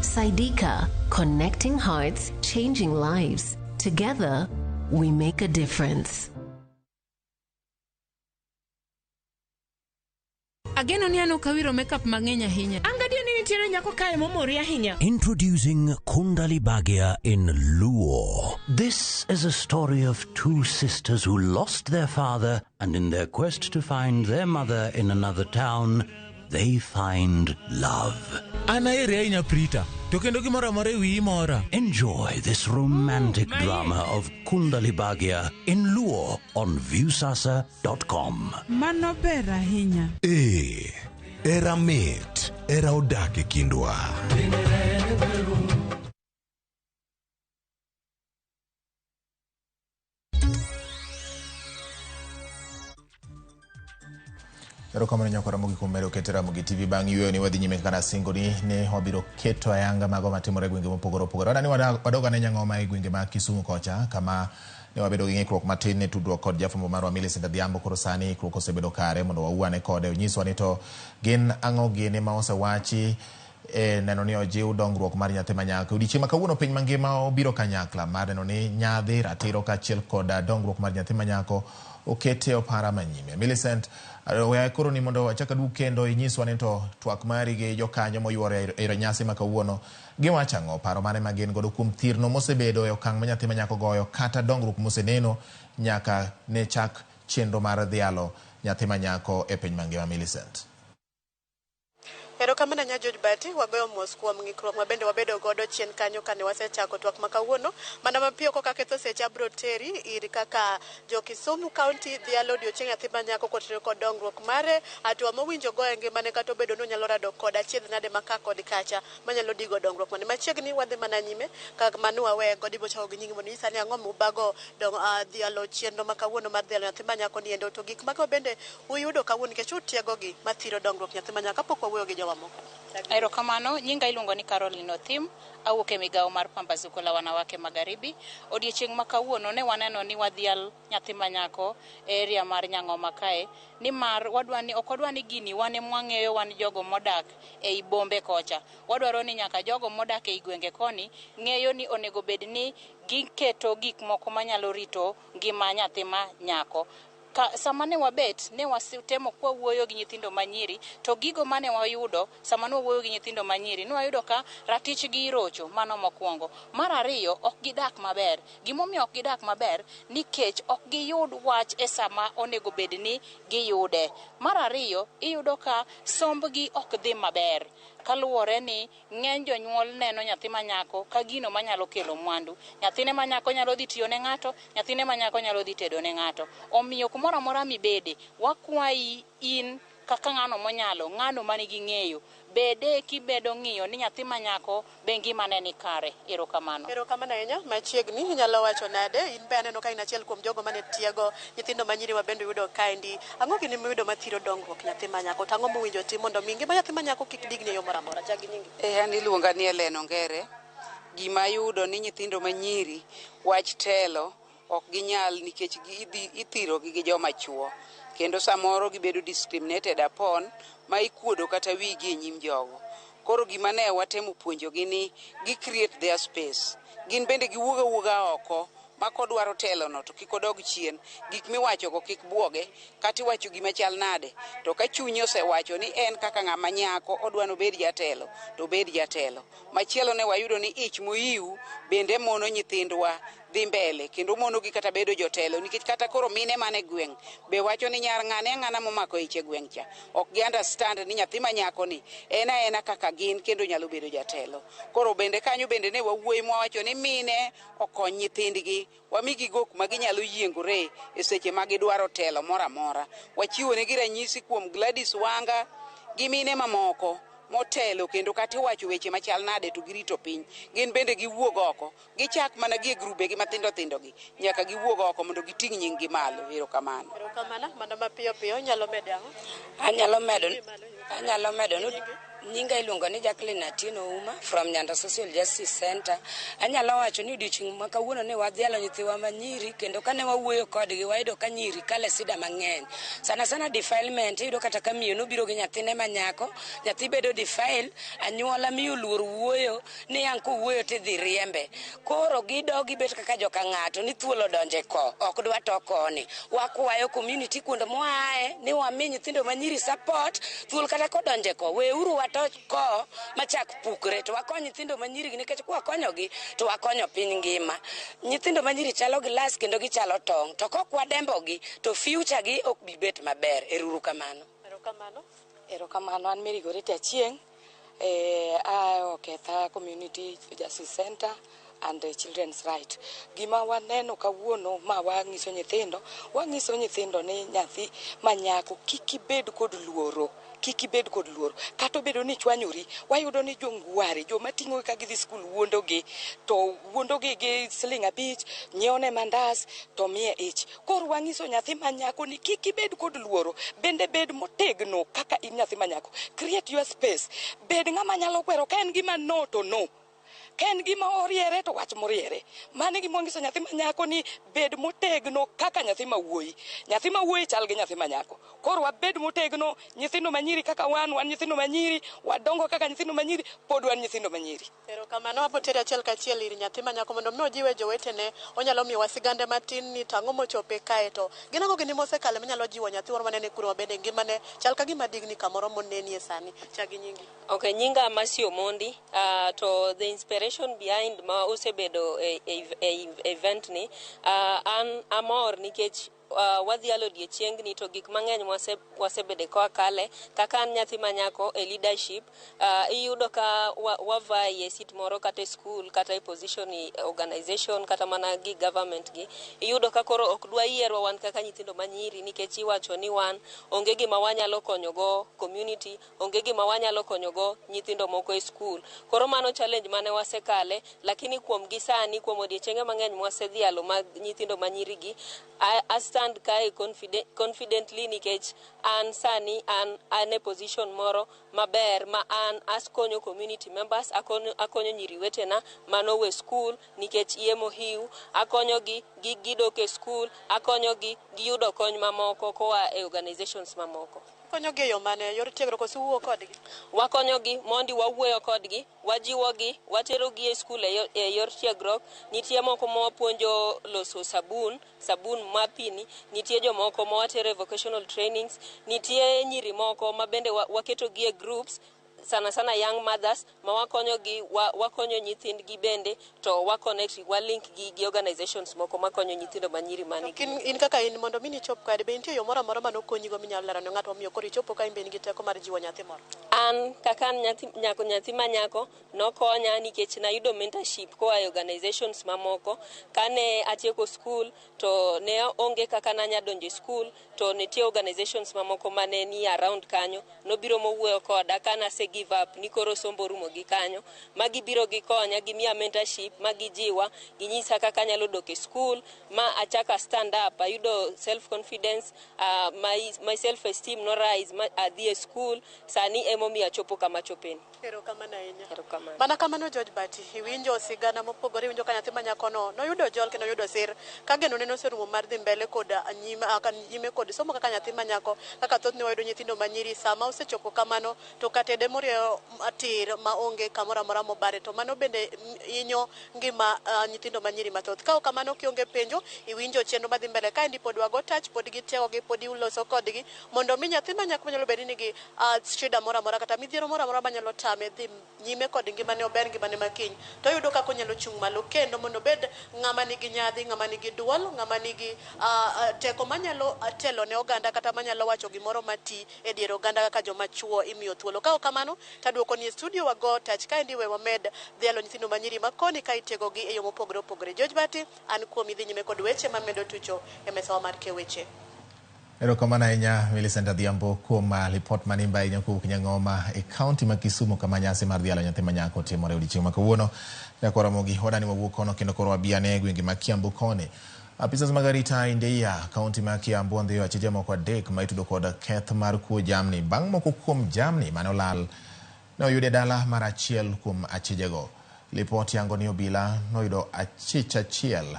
Saidika, connecting hearts, changing lives. Together, we make a difference. Ageno ni an ok awiro makeup mang'eny ahinya. An gadier ni nitiere nyako kae momori ahinya. Introducing Kundali Bhagya in Luo. This is a story of two sisters who lost their father, and in their quest to find their mother in another town, they find love. An aheri ahinya Prita, to kendo gimoro amora e wiyi mora. Enjoy this romantic drama of Kundali Bhagya in Luo on Viusasa.com. Mano ber ahinya. Ee, era mit, era odak e kindwa. Erokamano nyako Ramogi kuom medo keto Ramogi TV bang' yweyo ni wadhi nyime kaka nasingo ni ne wabiro keto ayanga mago matimore e gwenge mopogore opogore. Wadani wadog ane Nyang'oma e gwenge mag Kisumu kocha kama ne wabedo gi ng'ikruok matin ne tudruok kod jafwambo marwa Millicent Adhiambo. Koro sani ikruok osebedo kare mondo wawuane kode onyiswa ni to gin ang'o gini ma osewachi e neno ni ojiw dongruok mar nyathi manyako. Odiechieng' ma kawuono piny mangima obiro kanyakla mar neno ni nyadhi, ratiro kaachiel kod dongruok mar nyathi manyako okete opara manyime. Millicent, weya koro ni mondo achak aduog kendo inyiswa ni to twak mari gi jokanyo moyuoro e nyasi ma kawuono giwacho ang'o, paro mane ma gin godo kuom thirno mosebedo e okang' ma nyathi manyako goyo kata dongruok moseneno nyaka ne chak chenro mar dhialo nyathi manyako e piny mangima. Millicent. Erokamano nya George Bati, wagoyo mos kuom ng'ikruok ma bende wabedo godo chien kanyo kane wasechako twak ma kawuono. Mana mapiyo koka ketho seche abro teri ir kaka jo Kisumu County dhialo odiochieng' nyathi manyako kotenore kod dongruok mare, hatua mowinjo go e ngimane kata obedo ni onyalo rado kod achiedh nade ma ka kod kacha manyalo digo dongruok mane. Machiegni wadhi mana nyime ka mano wawe godo ibiro chako gi nyingi mondo inyisa ni ang'o mubago dong dhialo chenro ma kawuono mar dhialo nyathi manyako ni endo to gik mago bende uyudo kawuono nikech utiegogi mathiro dongruok nyathi manyako kapok wawuoyo gi jomamoko. Erokamano, nyinga iluongo ni Caroline Othim, awuok e migawo mar Pambazuko la Wanawake Magharibi. Odiechieng' ma kawuono ne waneno ni wadhial nyathi manyako e area mar Nyang'oma kae, nimar wadwa ni ok wadwa ni gini wan ema wang'eyo wan jogo modak ei bombe kocha. Wadwaro ni nyaka jogo modak ei gwenge koni ng'eyo ni onego bed ni giketo gik moko manyalo rito ngima nyathi ma nyako. Sama ne wabet, ne watemo kwa wuoyo gi nyithindo manyiri, to gigo mane wayudo, sama ne wawuoyo gi nyithindo manyiri, ne wayudo ka ratichgi irocho, mano mokwongo. Mar ariyo, ok gidak maber. Gimomiyo ok gidak maber, nikech ok giyud wach e sama onego bed ni giyude. Mar ariyo, iyudo ka sombgi ok dhi maber. Kaluwore ni ng'eny jonyuol neno nyathi manyako ka gino manyalo kelo mwandu. Nyathine manyako nyalo dhi tiyo ne ng'ato, nyathine manyako nyalo dhi tedo ne ng'ato. Omiyo kumoro amora mibede, wakwayi in kaka ng'ano monyalo, ng'ano manigi ng'eyo, bede kibedo ng'iyo ni nyathi manyako be ngimane ni kare. Erokamano. Erokamano ahinya. Machiegni inyalo wacho nade? In be aneno ka in achiel kuom jogo mane tiego nyithindo manyiri ma bende yudo kaendi. Ang'o gini miyudo mathiro dongruok nyathi manyako? To ang'o mowinjo tim mondo mi ngima nyathi manyako kik digni e yo moro amora? Chak gi nyingi. An iluonga ni Helen Ongere. Gima ayudo ni nyithindo manyiri wach telo ok ginyal nikech ithirogi gi joma chuo. Kendo samoro gibedo discriminated upon ma ikuodo kata wigi e nyim jogo. Koro gima ne watemo puonjogi ni gi create their space. Gin bende giwuog awuoga oko ma kodwaro telono to kik odog chien. Gik miwachogo kik buoge, kata iwacho gima chal nade. To ka chunye osewacho ni en kaka ng'ama nyako odwa nobed jatelo, to obed jatelo. Machielo ne wayudo ni ich moyiw bende mono nyithindwa dhi mbele kendo monogi kata bedo jotelo nikech kata koro mine man e gweng' be wacho ni nyar ng'ane ang'ana momako ich e gweng' cha ok gi understand ni nyathi ma nyako ni en aena kaka gin kendo nyalo bedo jatelo. Koro bende kanyo bende ne wawuoyi mwawacho ni mine okony nyithindgi wamigi gok ma ginyalo yiengore e seche ma gidwaro telo moro amora. Wachiwo negi ranyisi kuom Gladys Wanga gi mine mamoko motelo kendo kata iwacho weche machal nade to girito piny. Gin bende giwuog oko, gichak mana gi e grube gi mathindo thindo gi nyaka giwuog oko mondo giting' nying gi malo. Erokamano. Erokamano, mana mapiyo piyo inyalo medo ang'o? Anyalo medo ni nyinga iluongo ni Jacqueline Atieno Ouma from Nyando Social Justice Center. Anyalo wacho ni odiochieng' ma kawuono ni wadhialo nyithiwa manyiri kendo kane wawuoyo kodgi wayudo ka nyiri kale sida mang'eny. Sana sana defilement iyudo kata ka miyo nobiro gi nyathine ma nyako, nyathi bedo defile, anyuola miyo luor wuoyo ni ang' kowuoyo tidhi riembe. Koro gidok gibet kaka joka ng'ato ni thuol odonje ko, ok dwa to koni. Wakwayo community kuonde mwaaye ni wami nyithindo manyiri support, thuol kata kodonje ko, weuru wato ko machak pukre to wakony nyithindo manyiri gi nikech kwakonyogi to wakonyo piny ngima. Nyithindo manyiri chalo gilas kendo gichalo tong' to kok wadembogi to future gi ok bi bet maber. Ero kamano. Erokamano. Erokamano, an Mary Goreti Achieng', a Oketha Community Justice Center and Children's Right. Gima waneno kawuono ma wang'iso nyithindo, wang'iso nyithindo ni nyathi ma nyako kik ibed kod luoro. Kik ibed kod luoro. Kata obedo ni ichwanyori, wayudo ni jongware, joma ting'ogi ka gidhi skul wuondogi, to wuondogi gi siling 5, nyiewne mandas, to miye ich. Koro wang'iso nyathi ma nyako ni kik ibed kod luoro, bende bed motegno kaka in nyathi ma nyako. Create your space. Bed ng'ama nyalo kwero ka en gima no to no. Ka en gima oriere to wach moriere. Mano e gima wanyiso nyathi ma nyako ni bed motegno kaka nyathi ma wuoyi. Nyathi ma wuoyi chal gi nyathi ma nyako. Koro wabed motegno, nyithindo manyiri kaka wan, wan nyithindo manyiri, wadongo kaka nyithindo manyiri, pod wan nyithindo manyiri. Erokamano, wabiro achiel kachiel ir nyathi ma nyako mondo mi ojiwe jowetene, onyalo miyowa sigande matin ni to ang'o mochope kae to gin ang'o gini mosekale manyalo jiwo nyathi moro manene kuro mabende ngimane chal ka gima digni kamoro monenie sani. Chak gi nyingi. Okay, nyinga Mercy Omondi, to the inspiration behind ma osebedo e event ni, an amor nikech wadhialo odiechiengni to gik mang'eny wasebede ka wakale kaka an nyathi ma nyako e leadership, iyudo ka wavai e seat moro kata e school kata e position e organization kata mana gi government gi iyudo ka koro ok dwa yierwa wan kaka nyithindo manyiri nikech iwacho ni wan onge gima wanyalo konyogo community, onge gima wanyalo konyogo nyithindo moko e school. Koro mano challenge mane wasekale, lakini kuom gi sani kuom odiechienge mang'eny mwasedhialo mag nyithindo manyiri gi a stand kae confidently nikech an sani an e position moro maber ma an akonyo community members, akonyo nyiri wetena manowe school nikech iye mohiu, akonyogi gi gidok e school, akonyogi giyudo kony mamoko koa e organizations mamoko. Konyogi e yo mane? Yor tiegruok koso wuo kodgi? Wakonyogi mondi wawuoyo kodgi, wajiwogi, waterogi e skul e yor tiegruok. Nitie moko ma wapuonjo loso sabun, sabun mapini, nitie jomoko ma watero e vocational trainings, nitie nyiri moko ma bende waketogi e groups, sana sana young mothers ma wakonyogi, wakonyo nyithindgi bende to wa connect, wa link gi organizations moko makonyo nyithindo manyiri manigi. In kaka in mondo mi nichop kae, be nitie yo moro amora manokonyigo minyalo lero ne ng'ato momiyo koro ichopo ka in be in gi teko mar jiwo nyathi moro? An kaka an nyathi nyako, nyathi ma nyako nokonya nikech nayudo mentorship koa e organizations mamoko. Kane atieko school to ne onge kaka nanya donjo e school, to nitie organizations mamoko mane ni around kanyo nobiro mowuoyo koda kanase give up ni koro sombo orumo gi kanyo, ma gibiro gikonya, gimiya mentorship, ma gijiwa, ginyisa kaka anyalo dok e school ma achaka stand up, ayudo self confidence, my self esteem no rise ma adhi e school. Sani emomiyo achopo kama achopeni. Erokamano ahinya. Erokamano. Mana kamano George Bati, iwinjo sigana mopogore, iwinjo ka nyathi ma nyakono noyudo jol kendo noyudo sir ka geno ne noserumo mar dhi mbele kod nyime kod somo kaka nyathi ma nyako, kaka thothne wayudo nyithindo manyiri sama osechopo kamano to kata ede morieyo tir ma onge kamoro amora mobare, to mano bende hinyo ngima nyithindo manyiri mathoth. Ka ok kamano, kionge penjo, iwinjo chenro madhi mbele kaendi, pod wago tach, pod gitiegogi, pod iloso kodgi mondo mi nyathi ma nyako manyalo bedo ni nigi shida moro amora kata midhiero moro amora manyalo tame dhi nyime kod ngimane ober ngimane makiny, to oyudo kaka onyalo chung' malo kendo mondo obed ng'ama nigi nyadhi, ng'ama nigi duol, ng'ama nigi teko manyalo telo ne oganda kata manyalo wacho gimoro mati e dier oganda kaka joma chuo imiyo thuolo. Ka ok kamano, taduoko ni e studio wago tach kaendi we wamed dhialo nyithindo manyiri makoni ka itiegogi e yo mopogore opogore. George Bati, an kuom idhi nyime kod weche mamedo tucho e mesawa mar keweche. Erokamano ahinya Millicent Adhiambo kuom lipot manimba ahinya kowuok Nyang'oma e kaunti ma Kisumu kama nyasi mar dhialo nyathi ma nyako timore odiochieng' ma kawuono. Nyakwa Ramogi, wadani wawuok kono kendo koro wabi ane e gwenge ma Kiambu koni. Apisas mag arita e Ndeia, kaunti ma Kiambu ondhiyo achije moko adek ma itudo kod keth mar kuo jamni bang' moko kuom jamni mane olal ne oyud e dala mar achiel kuom achijego. Lipot yango ni obila noyudo achich achiel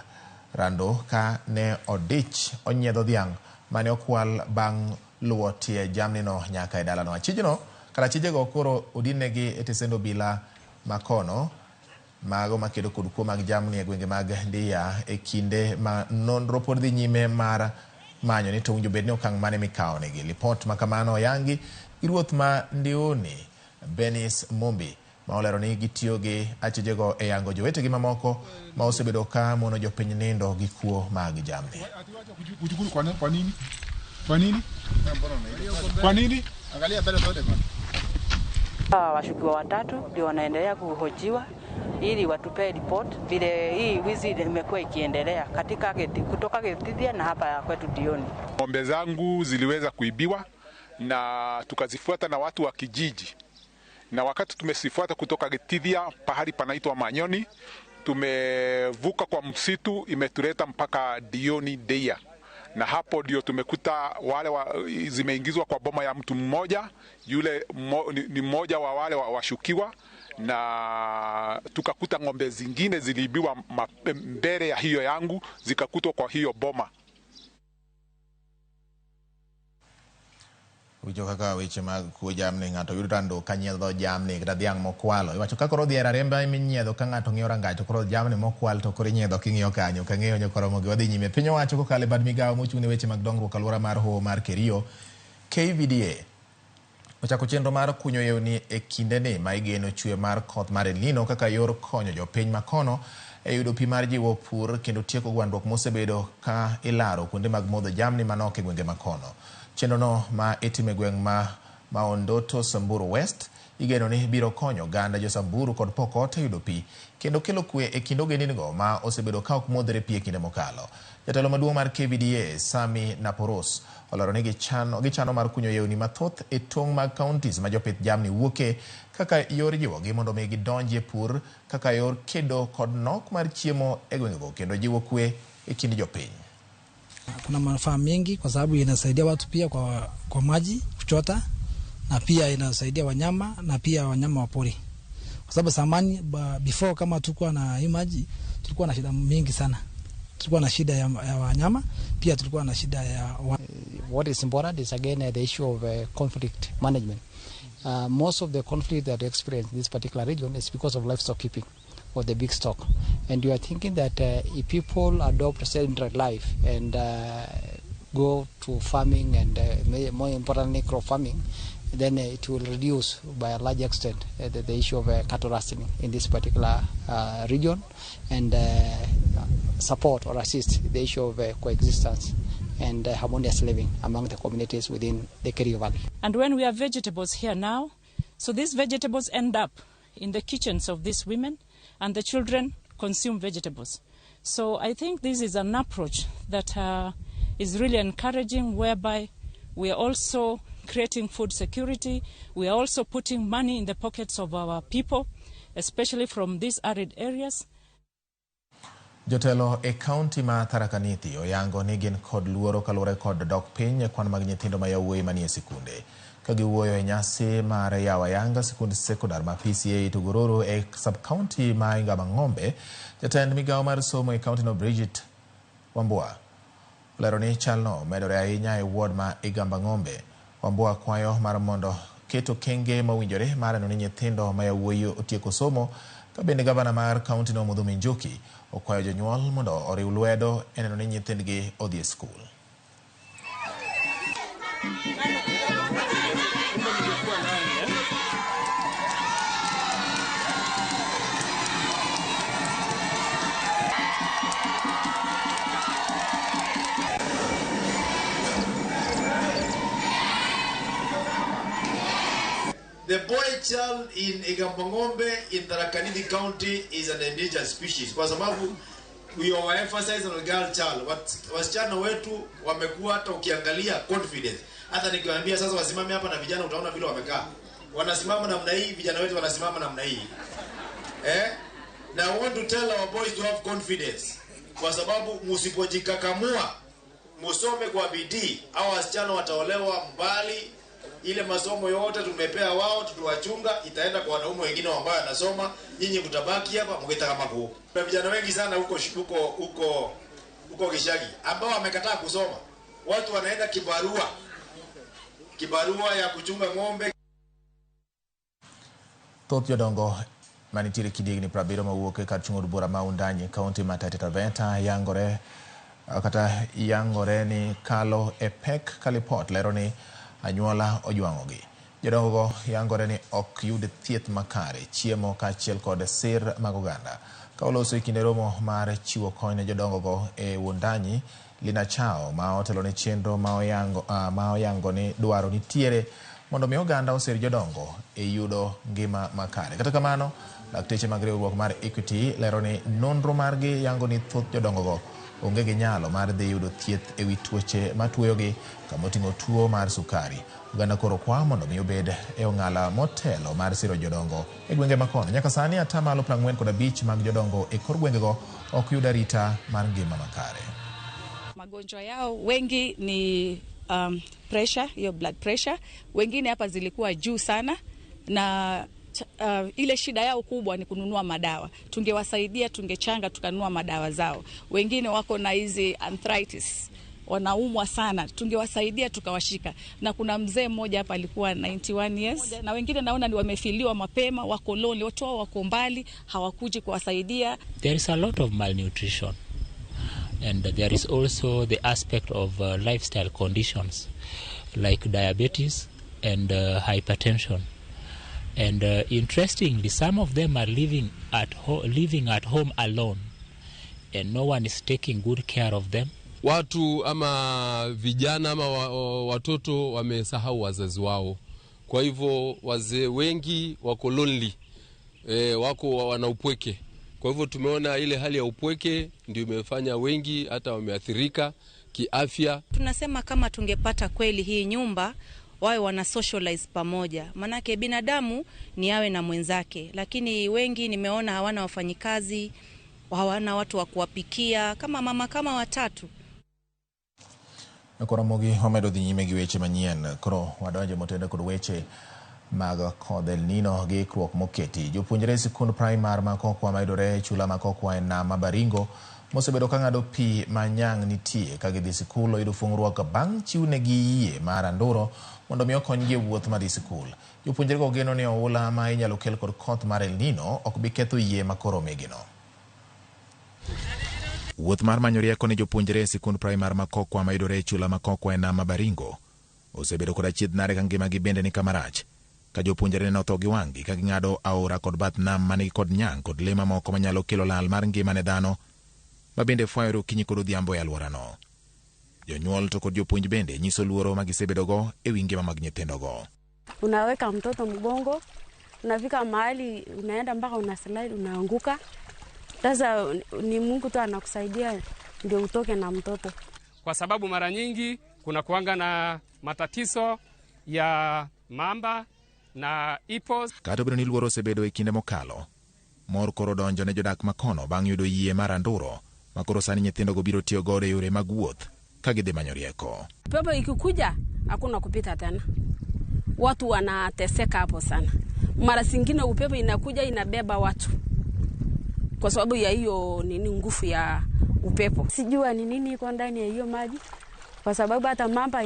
rando ka ne odich onyiedho dhiang' mane okwal bang' luwo tie jamnino nyaka e dalano. Achijno kata achijego koro odinnegi e tesend obila makono mago makedo kod kuo mag jamni e gwenge mag Ndeia e kinde ma nonro pod dhi nyime mar manyo ni to owinjo bed ni okang' mane mikawo negi. Lipot ma kamano oyangi gi ruoth ma Ndiuni Benis Mumbi ma olero ni gitiyo gi achijego e yango jowetegi mamoko ma osebedo ka mono jopiny nindo gi kuo mag jamni. Kwa nini? Kwa nini? Kwa nini? Angalia mbele zote bwana. Washukiwa watatu ndio wanaendelea kuhojiwa ili watupe report vile hii wizi imekuwa ikiendelea katika kutoka Gitithia na hapa kwetu Dioni. Ng'ombe zangu ziliweza kuibiwa na tukazifuata na watu wa kijiji, na wakati tumezifuata kutoka Gitithia pahali panaitwa Manyoni, tumevuka kwa msitu imetuleta mpaka Dioni Deia, na hapo ndio tumekuta wale zimeingizwa kwa boma ya mtu mmoja, yule ni mmoja wa wale washukiwa, na tukakuta ng'ombe zingine ziliibiwa mbele ya hiyo yangu zikakutwa kwa hiyo boma. Winjo kaka weche mag kuo jamni, ng'ato yudo rando ka nyiedho jamni kata dhiang' mokwalo. Iwacho ka koro odhi e ariemba minyiedho ka ng'ato ng'iyo rangach, to koro jamni mokwal to koro inyiedho king'iyo kanyo. Kang'eyo nyakoromogi wadhi nyime. Piny owacho kokalo e bad migawo mochung' ne weche mag dongruok alwora mar hoho mar Kerio, KVDA ochako chenro mar kunyo yewni e kindeni ma igeno chwe mar koth mar El Nino kaka yor konyo jopiny makono e yudo pi mar jiwo pur kendo tieko gwandruok mosebedo ka ilaro kuonde mag modho jamni manok e gwenge makono. Chenrono ma itimo e gweng' ma Maondoto Samburu West igeno ni biro konyo oganda jo Samburu kod Pokot e yudo pi kendo kelo kwe e kind ogendinigo ma osebedo ka ok modhre pi e kinde mokalo. Jatelo maduong' mar KVDA Sami Naporos olero ni gichano mar kunyo yewni mathoth e tong' mag counties ma jopith jamni wuoke kaka yor jiwogi mondo mi gidonji e pur kaka yor kedo kod nok mar chiemo e gwengego kendo jiwo kwe e kind jopiny. Kuna manufaa mengi kwa sababu inasaidia watu pia kwa maji kuchota, na pia inasaidia wanyama na pia wanyama wa pori. Kwa sababu zamani before kama tulikuwa na hii maji tulikuwa na shida mingi sana. Tulikuwa na shida ya wanyama, pia tulikuwa na shida ya What is important is again the issue of conflict management. Most of the conflict that we experience in this particular region is because of livestock keeping or the big stock. And you are thinking that if people adopt a sedentary life and go to farming and more importantly crop farming, then it will reduce by a large extent the issue of cattle rustling in this particular region, and support or assist the issue of coexistence and harmonious living among the communities within the Kerio Valley. And when we have vegetables here now, so these vegetables end up in the kitchens of these women, and the children consume vegetables. So I think this is an approach that is really encouraging, whereby we are also creating food security, we are also putting money in the pockets of our people, especially from these arid areas. Jotelo e kaunti ma Tharaka Nithi oyango ni gin kod luoro kaluwore kod dok piny e kwan mag nyithindo ma yawuoyi manie sikunde. Ka giwuoyo e nyasi mar yawo ayanga sikund sekondar ma PCA Tugururu e sub-county ma Ingabang'ombe, jatend migawo mar somo e kaunti no Bridget Wambua olero ni chalno medore ahinya e ward ma Igambang'ombe. Wambua kwayo mar mondo keto kenge mowinjore mar neno ni nyithindo ma yawuoyi otieko somo, ka bende gavana mar kaunti no Muthomi Njuki okwayo jonyuol mondo oriw lwedo e neno ni nyithindgi odhi e skul. The boy child in Igambang'ombe in Tharaka Nithi County is an endangered species kwa sababu we overemphasize on girl child. Wasichana wetu wamekuwa, hata ukiangalia confidence, hata nikiwaambia sasa wasimame hapa na vijana, utaona vile wamekaa, wanasimama namna hii, vijana wetu wanasimama namna hii. Na I want to tell our boys to have confidence, kwa sababu msipojikakamua, musome kwa bidii, hao wasichana wataolewa mbali. Ile masomo yote tumepea wao, tutuwachunga, itaenda kwa wanaume wengine ambao wanasoma, nyinyi mtabaki hapa mkitaka makuu. Kuna vijana wengi sana huko huko huko Gishagi ambao wamekataa kusoma. Watu wanaenda kibarua ya kuchunga ng'ombe. Thoth jodongo manitiere kidiegni 70 mawuok e kar chung' od bura ma Wundanyi, kaunti ma Taita Taveta yangore kata yangore ni kalo e pek ka lipot lero ni anyuola ojwang'ogi. Jodongogo yangore ni ok yud thieth makare, chiemo kaachiel kod sir mag oganda. Ka oloso e kinde romo mar chiwo kony ne jodongogo e Wundanyi, Lina Chao ma otelo ne chenro ma oyango ni dwaro nitiere mondo mi oganda osir jodongo e yudo ngima makare. Kata kamano, lakteche mag riwruok mar Equity lero ni nonro margi yango ni thoth jodongogo onge gi nyalo mar dhi yudo thieth ewi tuoche matuoyogi kamoting'o tuo mar sukari. Oganda koro kwa mondo mi obed e ong'ala motelo mar siro jodongo e gwenge makono. Nyaka sani 45% mag jodongo e kor gwengego ok yud arita mar ngima makare. Magonjwa yao wengi ni pressure, hiyo blood pressure. Wengine hapa zilikuwa juu sana na ile shida yao kubwa ni kununua madawa. Tungewasaidia, tungechanga tukanunua madawa zao. Wengine wako na hizi arthritis, wanaumwa sana, tungewasaidia tukawashika. Na kuna mzee mmoja hapa alikuwa 91 years, na wengine naona ni wamefiliwa mapema, wako lonely, watu wao wako mbali, hawakuji kuwasaidia. There is a lot of malnutrition, and there is also the aspect of lifestyle conditions like diabetes and hypertension. And interestingly, some of them are living at home alone, and no one is taking good care of them. Watu ama vijana ama watoto wamesahau wazazi wao. Kwa hivyo wazee wengi wako lonely, wako wana upweke. Kwa hivyo tumeona ile hali ya upweke ndio imefanya wengi hata wameathirika kiafya. Tunasema kama tungepata kweli hii nyumba, wawe wana socialize pamoja. Manake binadamu ni awe na mwenzake, lakini wengi nimeona hawana wafanyikazi, hawana watu wa kuwapikia, kama mama kama watatu. Koro mogi wamedo dhi nyime gi weche manyien. Koro wadonje motende kod weche mag kodh El Nino gi ikruok moketi. Jopuonjre sikund primar ma Kokwa mayudore e chula ma Kokwa e nam ma Baringo mosebedo ka ng'ado pi ma nyang' nitie ka gidhi sikul oyudo fung'ruok bang' chiwnegi yie mar anduro mondo mi okonygi e wuoth madhi sikul. Jopuonjrego geno ni oula ma inyalo kel kod koth mar El Nino ok bi ketho yie ma koro omigino. Wuoth mar manyo rieko ne jopuonjre e sikund primar ma Kokwa mayudore e chula ma Kokwa e nam ma Baringo osebedo kod achiedh nade ka ngimagi bende ni kama rach, ka jopuonjre ne otho gi wang'gi ka ging'ado aora kod bath nam manigi kod nyang' kod le mamoko manyalo kelo lal mar ngima ne dhano ma bende fwayore okinyi kod odhiambo e alworano. Jonyuol to kod jopuonj bende nyiso luoro ma gisebedogo e wi ngima mag nyithindogo. Unaweka mtoto mgongo, unafika mahali unaenda mpaka una slide, unaanguka. Sasa ni Mungu tu anakusaidia ndio utoke na mtoto. Kwa sababu mara nyingi kuna kuanga na matatizo ya mamba na ipos. Kata obedo ni luoro osebedo e kinde mokalo, mor koro donjo ne jodak makono bang' yudo yie mar anduro ma koro sani nyithindogo biro tiyo godo e yore mag wuoth ka gidhi manyo rieko. Pepo ikikuja hakuna kupita tena, watu wanateseka hapo sana. Mara zingine upepo inakuja inabeba watu kwa sababu ya hiyo nini, nguvu ya upepo. Sijua ni nini iko ndani ya hiyo maji, kwa sababu hata mamba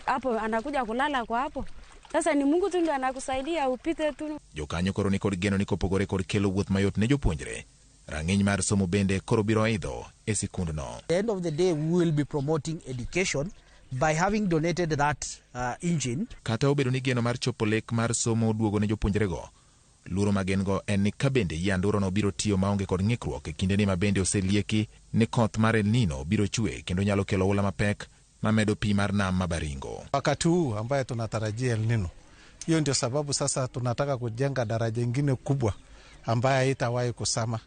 hapo anakuja kulala kwa hapo, Sasa ni Mungu tu ndio anakusaidia upite tu. Jokanyo koro nikod geno ni kopogore kod kelo wuoth mayot ne jopuonjre, rang'iny mar somo bende koro biro idho e sikundno. At the end of the day, we will be promoting education by having donated that engine. Kata obedo ni geno mar chopo lek mar somo duogo ne jopuonjrego, luoro ma gin go en ni ka bende yie andurono biro tiyo maonge kod ng'ikruok e kindeni ma bende oselieki ni koth mar El Nino biro chwe kendo nyalo kelo oula mapek mamedo pi mar nam ma Baringo. Wakati huu ambaye tunatarajia El Nino, hiyo ndio sababu sasa tunataka kujenga daraja ingine kubwa ambaye haitawahi kusama,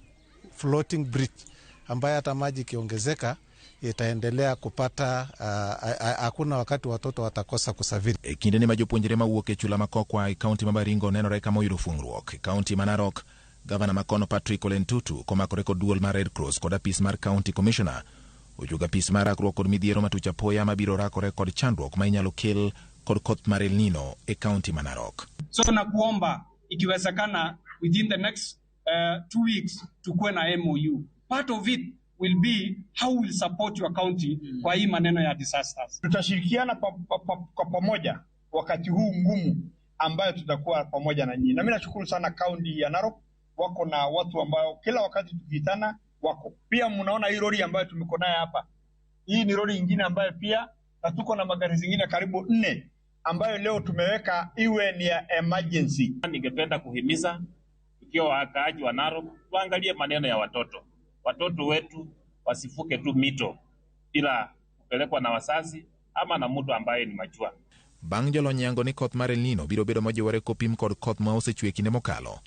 floating bridge ambaye hata maji ikiongezeka itaendelea kupata, hakuna wakati watoto watakosa kusafiri. E kindeni ma jopuonjre mawuok e chula ma Kokwa e kaunti ma Baringo nenore kama oyudo fuong'ruok. E kaunti ma Narok, gavana makono Patrick Ole Ntutu komakore kod duol mar Red Cross kod apis mar County Commissioner ojuogo apis mar rakruok kod midhiero matuch apoya mabiro rakore kod chandruok ma inyalo kel kod koth mar El Nino e kaunti ma Narok. So nakuomba ikiwezekana within the next 2 weeks tukuwe na MOU. Part of it will be how we'll support your county kwa hii maneno ya disasters. Tutashirikiana kwa pamoja wakati huu ngumu ambayo tutakuwa pamoja na nyinyi. Na mimi nashukuru sana kaunti ya Narok, wako na watu ambao kila wakati tukiitana wako. Pia mnaona hii lori ambayo tumeko nayo hapa. Hii ni lori nyingine ambayo pia na tuko na magari zingine karibu 4 ambayo leo tumeweka iwe ni ya emergency. Ningependa kuhimiza ikiwa wakaaji wa Narok tuangalie maneno ya watoto. Watoto wetu wasifuke tu mito bila kupelekwa na wazazi ama na mtu ambaye ni machua. Bang' jolony yango ni koth mar El Nino biro bedo mojiwore kopim kod koth ma osechwe kinde mokalo.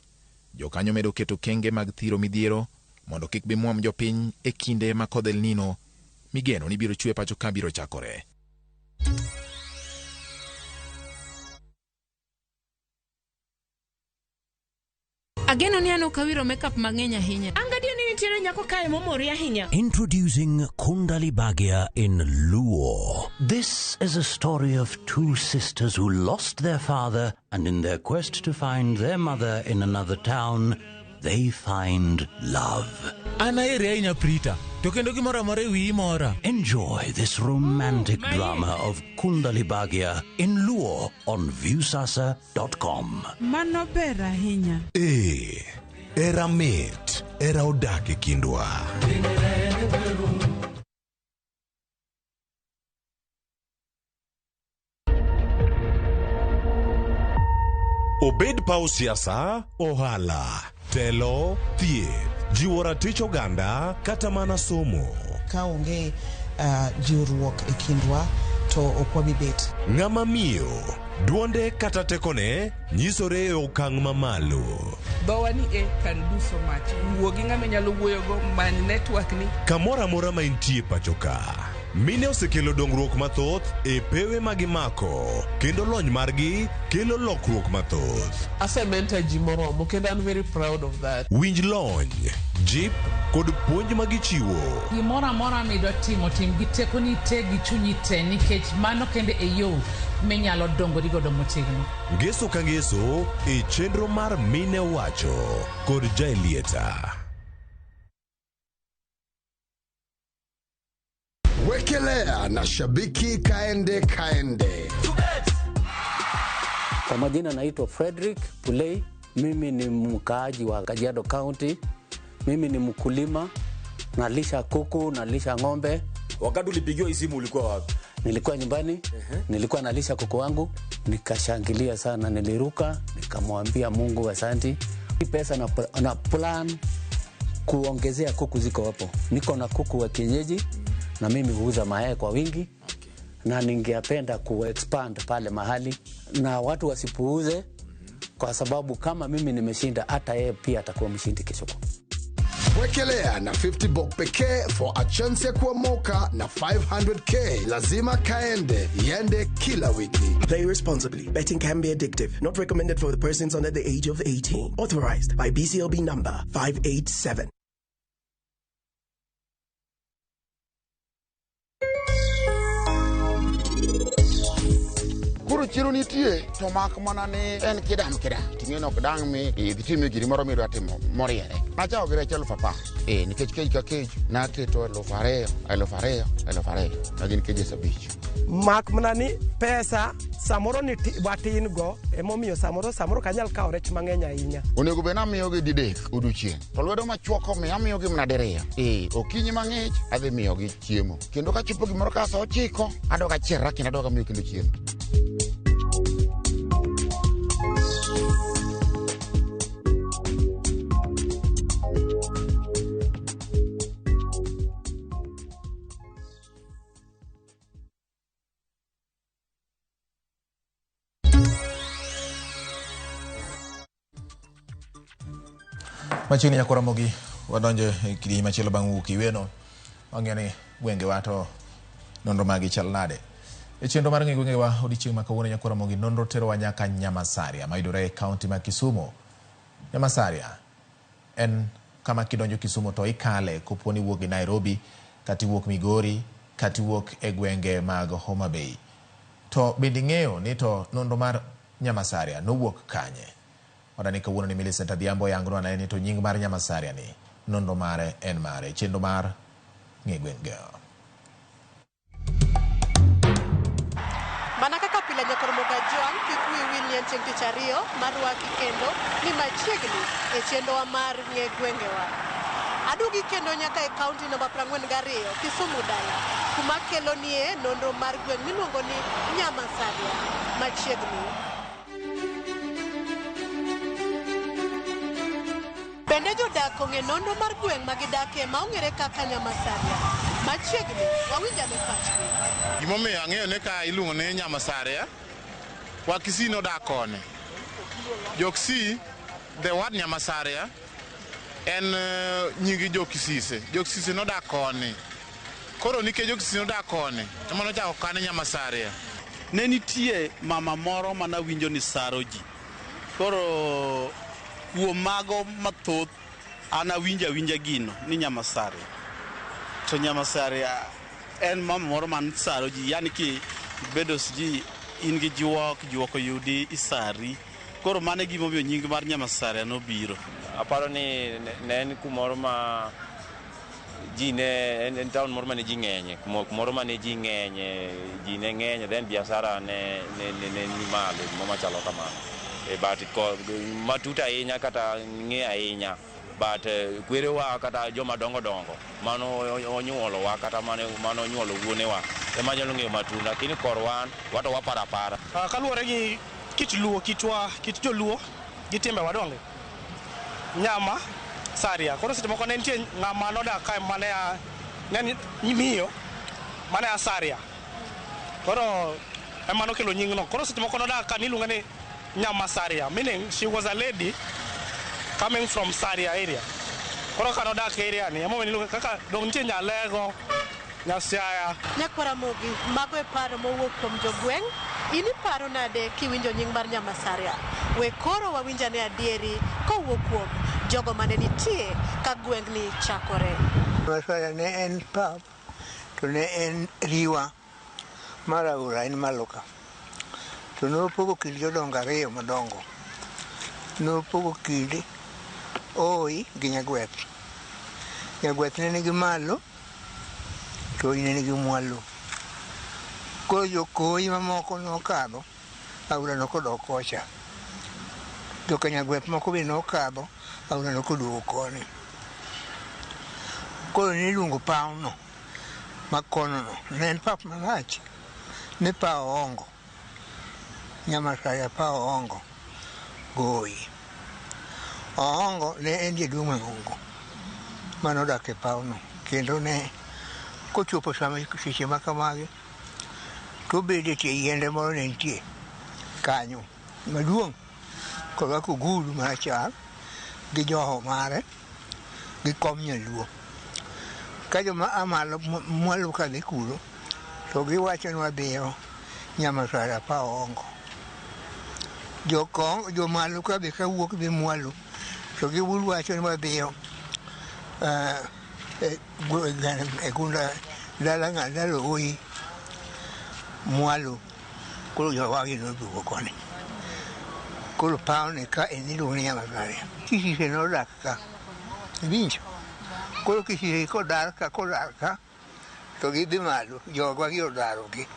Jokanyo medo keto kenge mag thiro midhiero mondo kik bimuom jopiny e kinde ma kodh El Nino migeno ni biro chwe pacho ka biro chakore. Ageno ni an ok awiro makeup mang'eny ahinya. Angadio ni nitiere nyako kae momori ahinya. Introducing Kundali Bhagya in Luo. This is a story of two sisters who lost their father, and in their quest to find their mother in another town, they find love. An aheri ahinya Prita, to kendo gimoro amora e wiyi mora. Enjoy this romantic drama of Kundali Bhagya in Luo on Viusasa.com. Mano ber ahinya. Ee, era mit, era odak e kindwa. Obed paw siasa, ohala, telo, thieth, jiwo ratich oganda kata mana somo. Ka onge jiwruok e kindwa to ok wabi bet. Ng'ama miyo, duonde kata tekone nyisore e okang' mamalo. Dhowa ni e can do so much. Wuo gi ng'ama inyalo wuoyogo, many network ni. Kamoro amora ma intie pacho ka, mine osekelo dongruok mathoth e pewe ma gimako, kendo lony margi kelo lokruok mathoth. Asementor ji moromo kendo an very proud of that. Winj lony, jip kod puonj ma gichiwo. Gimoro amora midwa timo, tim gi tekoni te gi chunyi te, nikech mano kende e yo minyalo dongori godo motegno. Ngeso ka ngeso e chenro mar Mine Wacho kod Jaelieta. Wekelea na shabiki kaende kaende. Kwa majina naitwa Frederick Pulei. Mimi ni mkaaji wa Kajiado County. Mimi ni mkulima, nalisha kuku, nalisha ng'ombe. Wakati ulipigiwa hii simu ulikuwa wapi? Nilikuwa nyumbani, nilikuwa nalisha kuku wangu, nikashangilia sana, niliruka, nikamwambia Mungu asanti. Hii pesa na plan kuongezea kuku ziko hapo. Niko na kuku wa kienyeji na mimi huuza mayai kwa wingi. Na ningependa ku-expand pale mahali na watu wasipuuze, kwa sababu kama mimi nimeshinda hata yeye pia atakuwa mshindi kesho. Wekelea na 50 bob pekee for a chance ya kuomoka na 500k. Lazima kaende, iende kila wiki. Play responsibly. Betting can be addictive. Not recommended for the persons under the age of 18. Authorized by BCLB number 587. Koro chiro nitie to mak mana ni en kidam kidam ting'e ok dang' mi idhi time giri moro midwa timo moriere. Nachako gi rech 10,000. Nikech kej ka kej naketo 2000, 2000, 2000 ma gin kejes 5. Mak mana ni pesa samoro ni watin go emomiyo samoro samoro ok anyal kawo rech mang'eny ahinya. Onego bed namiyogi didek odiochieng' to lwedo machuok omiyo amiyogi mana diriyo. Okinyi mang'ich adhi miyogi chiemo kendo kachopo gimoro ka sa 9 adog achierra kendo adog amiyo kendo chiemo. Machiegni nyaka Ramogi wadonjo e kidieny machielo bang' wuok iweno. Wang'eyo ni gwengewa to nonro magi chal nade. E chenro mar ng'e gwengewa odiochieng' ma kawuono nyaka Ramogi nonro terowa nyaka Nyamasaria mayudore e kaunti ma Kisumu. Nyamasaria en kama kidonjo Kisumu to ikale kopo ni iwuok gi Nairobi kata iwuok Migori kata iwuok e gwenge mag Homa Bay. To bende ing'eyo ni to nonro mar Nyamasaria nowuok kanye? Wadani kawuono ni Millicent Adhiambo yangnwa ni to nying mar Nyamasaria ni nonro mare en mare. Chenro mar ng'e gwenge. Mana kaka pile nyakor Mogajwang' kik wiyi wil ni en chieng' tich ariyo marwaki kendo ni machiegni e chenrowa mar ng'e gwengewa. Aduogi kendo nyaka e kaunti namba 42 Kisumu dala kuma kelonie nonro mar gweng' miluongo ni Nyamasaria machiegni. Bende jodak ong'e nonro mar gweng' ma gidakie ma ong'ere kaka Nyamasaria. Machiegni wawinj ane pachgi. Gimomiyo ang'eyo ni ka iluongo ni Nyamasaria, Wakisii nodak koni. Jokisii, the word Nyamasaria en nying Jokisise. Jokisise nodak koni. Koro nikech Jokisise nodak koni, ema nochako kane Nyamasaria. Ne nitie mama moro manawinjo ni saro ji. Koro kuom mago mathoth an awinjo awinja gino ni Nyamasaria. To Nyamasaria en mama moro man saro ji, yani ki bedo siji in gi juok, juok oyudi isari. Koro mano e gimomiyo nying mar Nyamasaria nobiro. Aparo ni ne en kumoro ma ji ne en town moro mane ji ng'enye, kumoro mane ji ng'enye, ji ne ng'enye, then biashara ne ni malo, gimoro machalo kamano. But matut ahinya kata ng'e ahinya, but kwerewa kata joma dongo dongo mano onyuolowa kata mano onyuolo wuonewa ema nyalo ng'eyo matut, lakini kor wan wato waparo apara. Kaluwore gi kit luo, kitwa, kit joluo gi timbewa donge. Nyama Saria. Koro seche moko ne nitie ng'ama nodak kae mane a ne miyo mane a Saria. Koro ema nokelo nying no. Koro seche moko nodak ka niluonge ni Nyamasaria, meaning she was a lady coming from Saria area. Koro ka nodak area ni, emomiyo niluonge kaka dong nitie Nyalego, Nyasiaya. Nyakwaramogi, mago e paro mowuok kuom jogweng'. In iparo nade kiwinjo nying mar Nyamasaria? We koro wawinj ane adieri kowuok kuom jogo mane nitie ka gweng'ni chakore. Nyamasaria ne en pap to ne en riwa mar aora en malo ka. To nopogo kind jodongo ariyo madongo. Nopogo kind Oi gi Nyagweth. Nyagweth ne nigi malo to Oi ne nigi mwalo. Koro jokoi mamoko nokadho aora no kodok kocha. Joka Nyagweth moko be nokadho aora no koduogo koni. Koro niluongo pawno ma kono no. Ne en pap malach. Ne paw Ongo. Nyamasaria paw Ongo Goi. Ongo ne en jaduong' mang'ongo manodak e pawno kendo ne kochopo sama seche ma kamagi to obedo e tie yiende moro ne nitie kanyo maduong' korwako ogudu marachar gi joho mare gi kom nyaluo. Ka joma a malo mwalo kadhi kuro to giwacho ni wadhiyo Nyamasaria paw Ongo. Jomalo ka be kawuok dhi mwalo to giwacho ni wadhiyo e gunda dala dala Oi mwalo. Koro jowagi noduogo koni. Koro pawni ka en iluongo ni Nyamasaria. Kisise nodak ka. Iwinjo? Koro Kisii kodar ka to gidhi malo, jogwa gi odarogi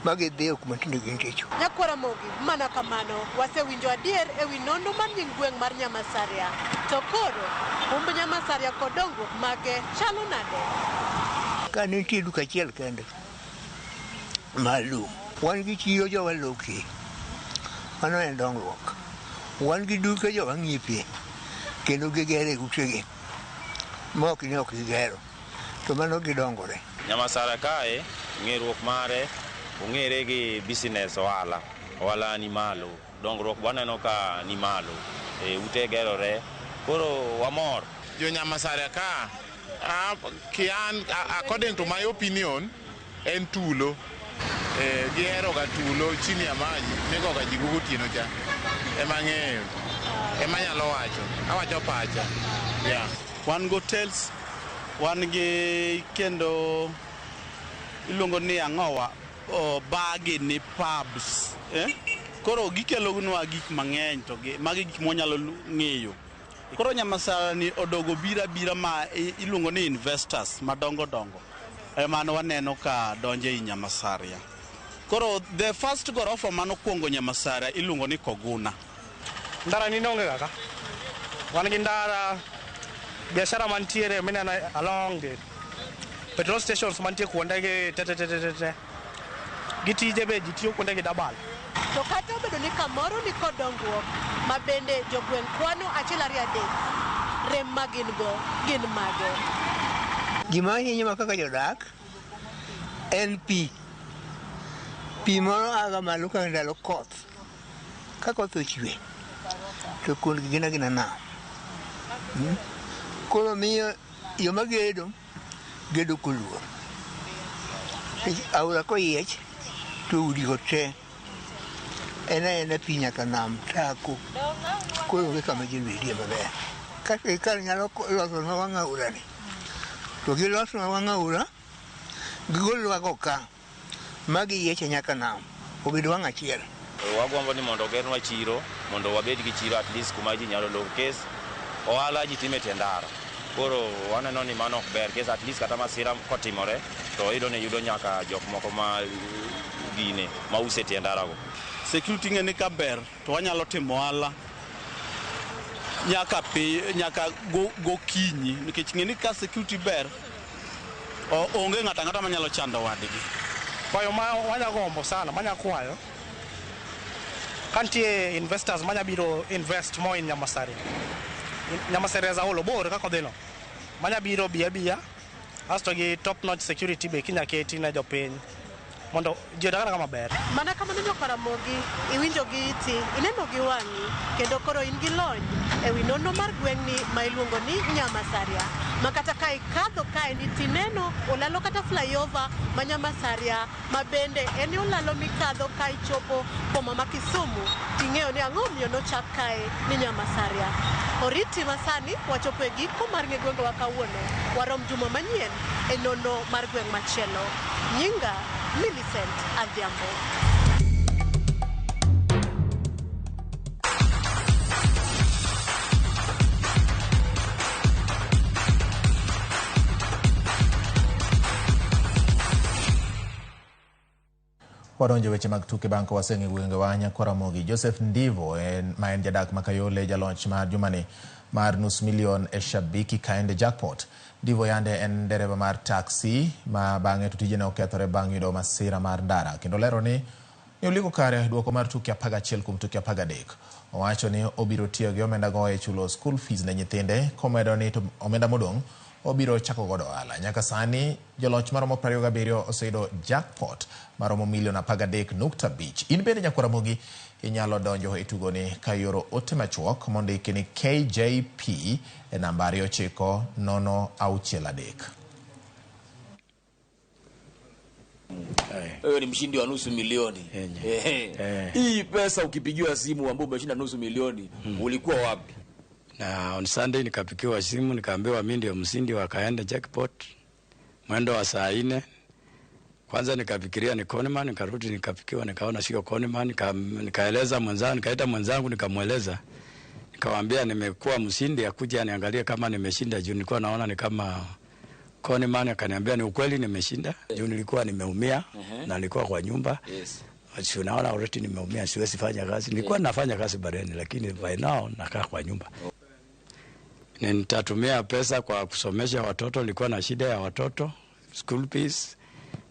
ma gidhi kuma tinde gintie cha. Nyakwar Ramogi, mana kamano, wasewinjo adier ewi nonro mar nying gweng' mar Nyamasaria. To koro, humb Nyamasaria kod dongruok mage chalo nade? Ka nitie duka achiel kende mar lum, wan gi chiro jowa lokie, mano en dongruok. Wan gi duke jowa ng'iepie kendo gigere utegi ma ok ni ok gigero, to mano gidongore. Nyamasaria kae, ng'eruok mare ong'ere gi business ohala. Ohala ni malo, dongruok waneno ka ni malo, ute gerore, koro wamor. Jo Nyamasaria ka, according to my opinion, en tulo. Gihero ga tulo chini ya maji, migoga ji gotieno cha. Ema ng'eyo, ema nyalo wacho, awacho pacha. Yeah. Wan gi hotels, wan gi kendo iluongo ni ang'owa, bagi ni pubs. Koro gikelonwa gik mang'eny to magi gik mwanyalo ng'eyo. Koro Nyamasaria ni odogo bira bira ma iluongo ni investors madongo dongo. Ema waneno ka donje i Nyamasaria. Koro the first gorofa manokwongo Nyamasaria iluongo ni Koguna. Ndara ni onge kaka. Wan gi ndara, biashara mantiere mineno along the petrol stations mantie kuondegi te te te te te. Gi tije be ji tiyo kuondegi dabal. To kata obedo ni kamoro ni kod dongruok ma bende jogweng' kwano 1 2 3, rem ma gin go gin mage? Gima hinyowa kaka jodak en pi. Pi moro aga malo ka ndalo koth. Ka koth ochwe to kuondgi gin agina nam. Koro miyo joma gedo gedo koluor. Aora koyiech to udigo te en aena pi nyaka nam tako. Koro onge kama ji bedie maber. Ka sirkal nyalo losonwa wang' aora ni, to gilosnwa wang' aora, gigolwago ka ma giyieche nyaka nam, obed wang' achiel. Wagombo ni mondo ogernwa chiro, mondo wabed gi chiro at least kuma ji nyalo logo. Kes ohala ji time tie ndara. Koro waneno ni mano ok ber, kes at least kata masira kotimore to iyudo ni yudo nyaka jok moko ma gine ma use tie ndara go. Security ng'e ni ka ber to wanyalo timo ohala nyaka nyaka gokinyi, nikech ng'e ni ka security ber onge ng'ato ang'ata manyalo chando wadgi. Kwayo ma wanyagombo sana, manyakwayo, ka nitie investors manyabiro invest more in Nyamasaria. Nyamasaria as a whole, obor kaka odhino. Manyabiro biya biya, asto gi top notch security be kinya keti ne jopiny mondo ji odag adaga maber. Mana kamano Nyakwar Ramogi, iwinjo gi iti, ineno gi wang'i, kendo koro in gi lony ewi nonro mar gweng'ni ma iluongo ni Nyamasaria. Ma kata ka ikadho kaendi tineno olalo kata flyover ma Nyamasaria, ma bende en olalo mikadho ka ichopo boma ma Kisumu, ting'eyo ni ang'o omiyo nochak kae ni Nyamasaria. Oriti masani wachopo e giko mar ng'e gwengewa kawuono. Warom juma manyien e nonro mar gweng' machielo. Nyinga Millicent Adhiambo. Wadonjo weche mag tuke bang' ka waseng'e gwengewa. Nyakwar Ramogi Joseph Ndivo ma en jadak ma Kayole, jaloch mar jumani mar 500,000 e Shabiki Kaende Jackpot. Ndivo yande en dereva mar taxi ma bang'e to tije ne okethore bang' yudo masira mar ndara, kendo lero ni oliko kare duoko mar tuke 11 kuom tuke 13. Owacho ni obiro tiyo gi omenda go e chulo school fees ne nyithinde, komedo ni to omenda modong' obiro chako godo ohala. Nyaka sani joloch maromo 27 oseyudo jackpot maromo milion 13.5. In bende Nyakwar Ramogi inyalo donjo e tugoni ka ioro ote machuok mondiki ni KJP e namba 29063. Wewe ni mshindi wa 500,000. Hii pesa ukipigiwa simu ambapo umeshinda 500,000, ulikuwa wapi? Na on Sunday nikapigiwa simu nikaambiwa mimi ndio mshindi wa Kaende Jackpot mwendo wa saa 4. Kwanza nikafikiria ni Conman, nikarudi nikafikiwa nikaona sio Conman, nikaeleza mwenzangu, nikaita mwenzangu nikamweleza. Nikamwambia nimekuwa mshindi, akuja aniangalie kama nimeshinda juu nilikuwa naona ni kama conman. Akaniambia ni ukweli nimeshinda juu nilikuwa nimeumia na nilikuwa kwa nyumba. Si unaona already nimeumia, siwezi fanya kazi. Nilikuwa nafanya kazi bareni, lakini by now nakaa kwa nyumba. Nitatumia pesa kwa kusomesha watoto, nilikuwa na shida ya watoto school fees,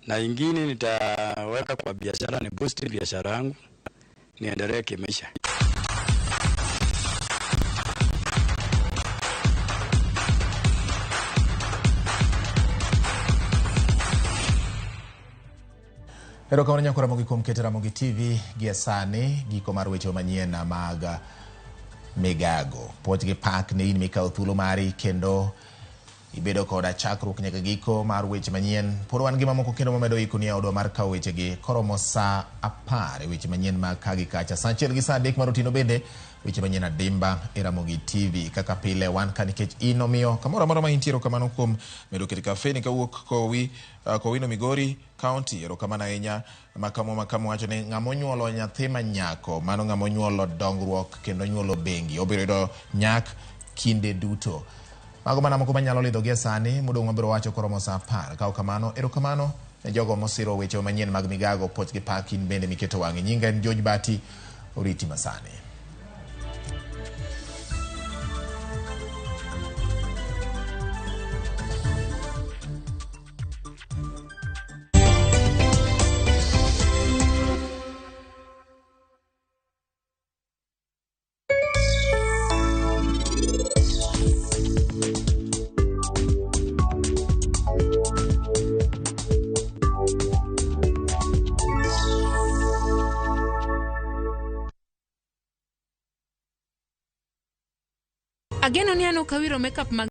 na ingine nitaweka kwa biashara, ni boost biashara yangu niendelee kimaisha. Erokamano nyako Ramogi kuom keto Ramogi TV gie sani giko mar weche manyien mag migago. Puoch gi pak ne in mikawo thuolo mari kendo ibedo koda chakruok nyaka giko mar weche manyien. Pod wan gi mamoko kendo mamedo ikoni e odwa mar kawo wechegi koromo saa 10 e weche manyien mag ka gi kacha. Saa 1 gi saa 3 mar otieno bende weche manyien adimba e Ramogi TV. Kaka pile wan ka nikech in omiyo kamoro amora ma intie erokamano kuom medo keto kafeni kawuok Kowi, Kowino Migori County. Erokamano ahinya. Makamo Makamo wacho ni ng'ama onyuolo nyathi ma nyako, mano ng'ama onyuolo dongruok kendo onyuolo bengi, obiro yudo nyak kinde duto. Mago mana moko manyalo lidho gie sani, modong' wabiro wacho koromo saa 10. Ka ok kamano, erokamano ne jogo mosiro weche manyien mag migago, puoch gi pak in bende miketo wang'i. Nyinga en George Bati, oriti masani. Ageno ni an ok awiro makeup mag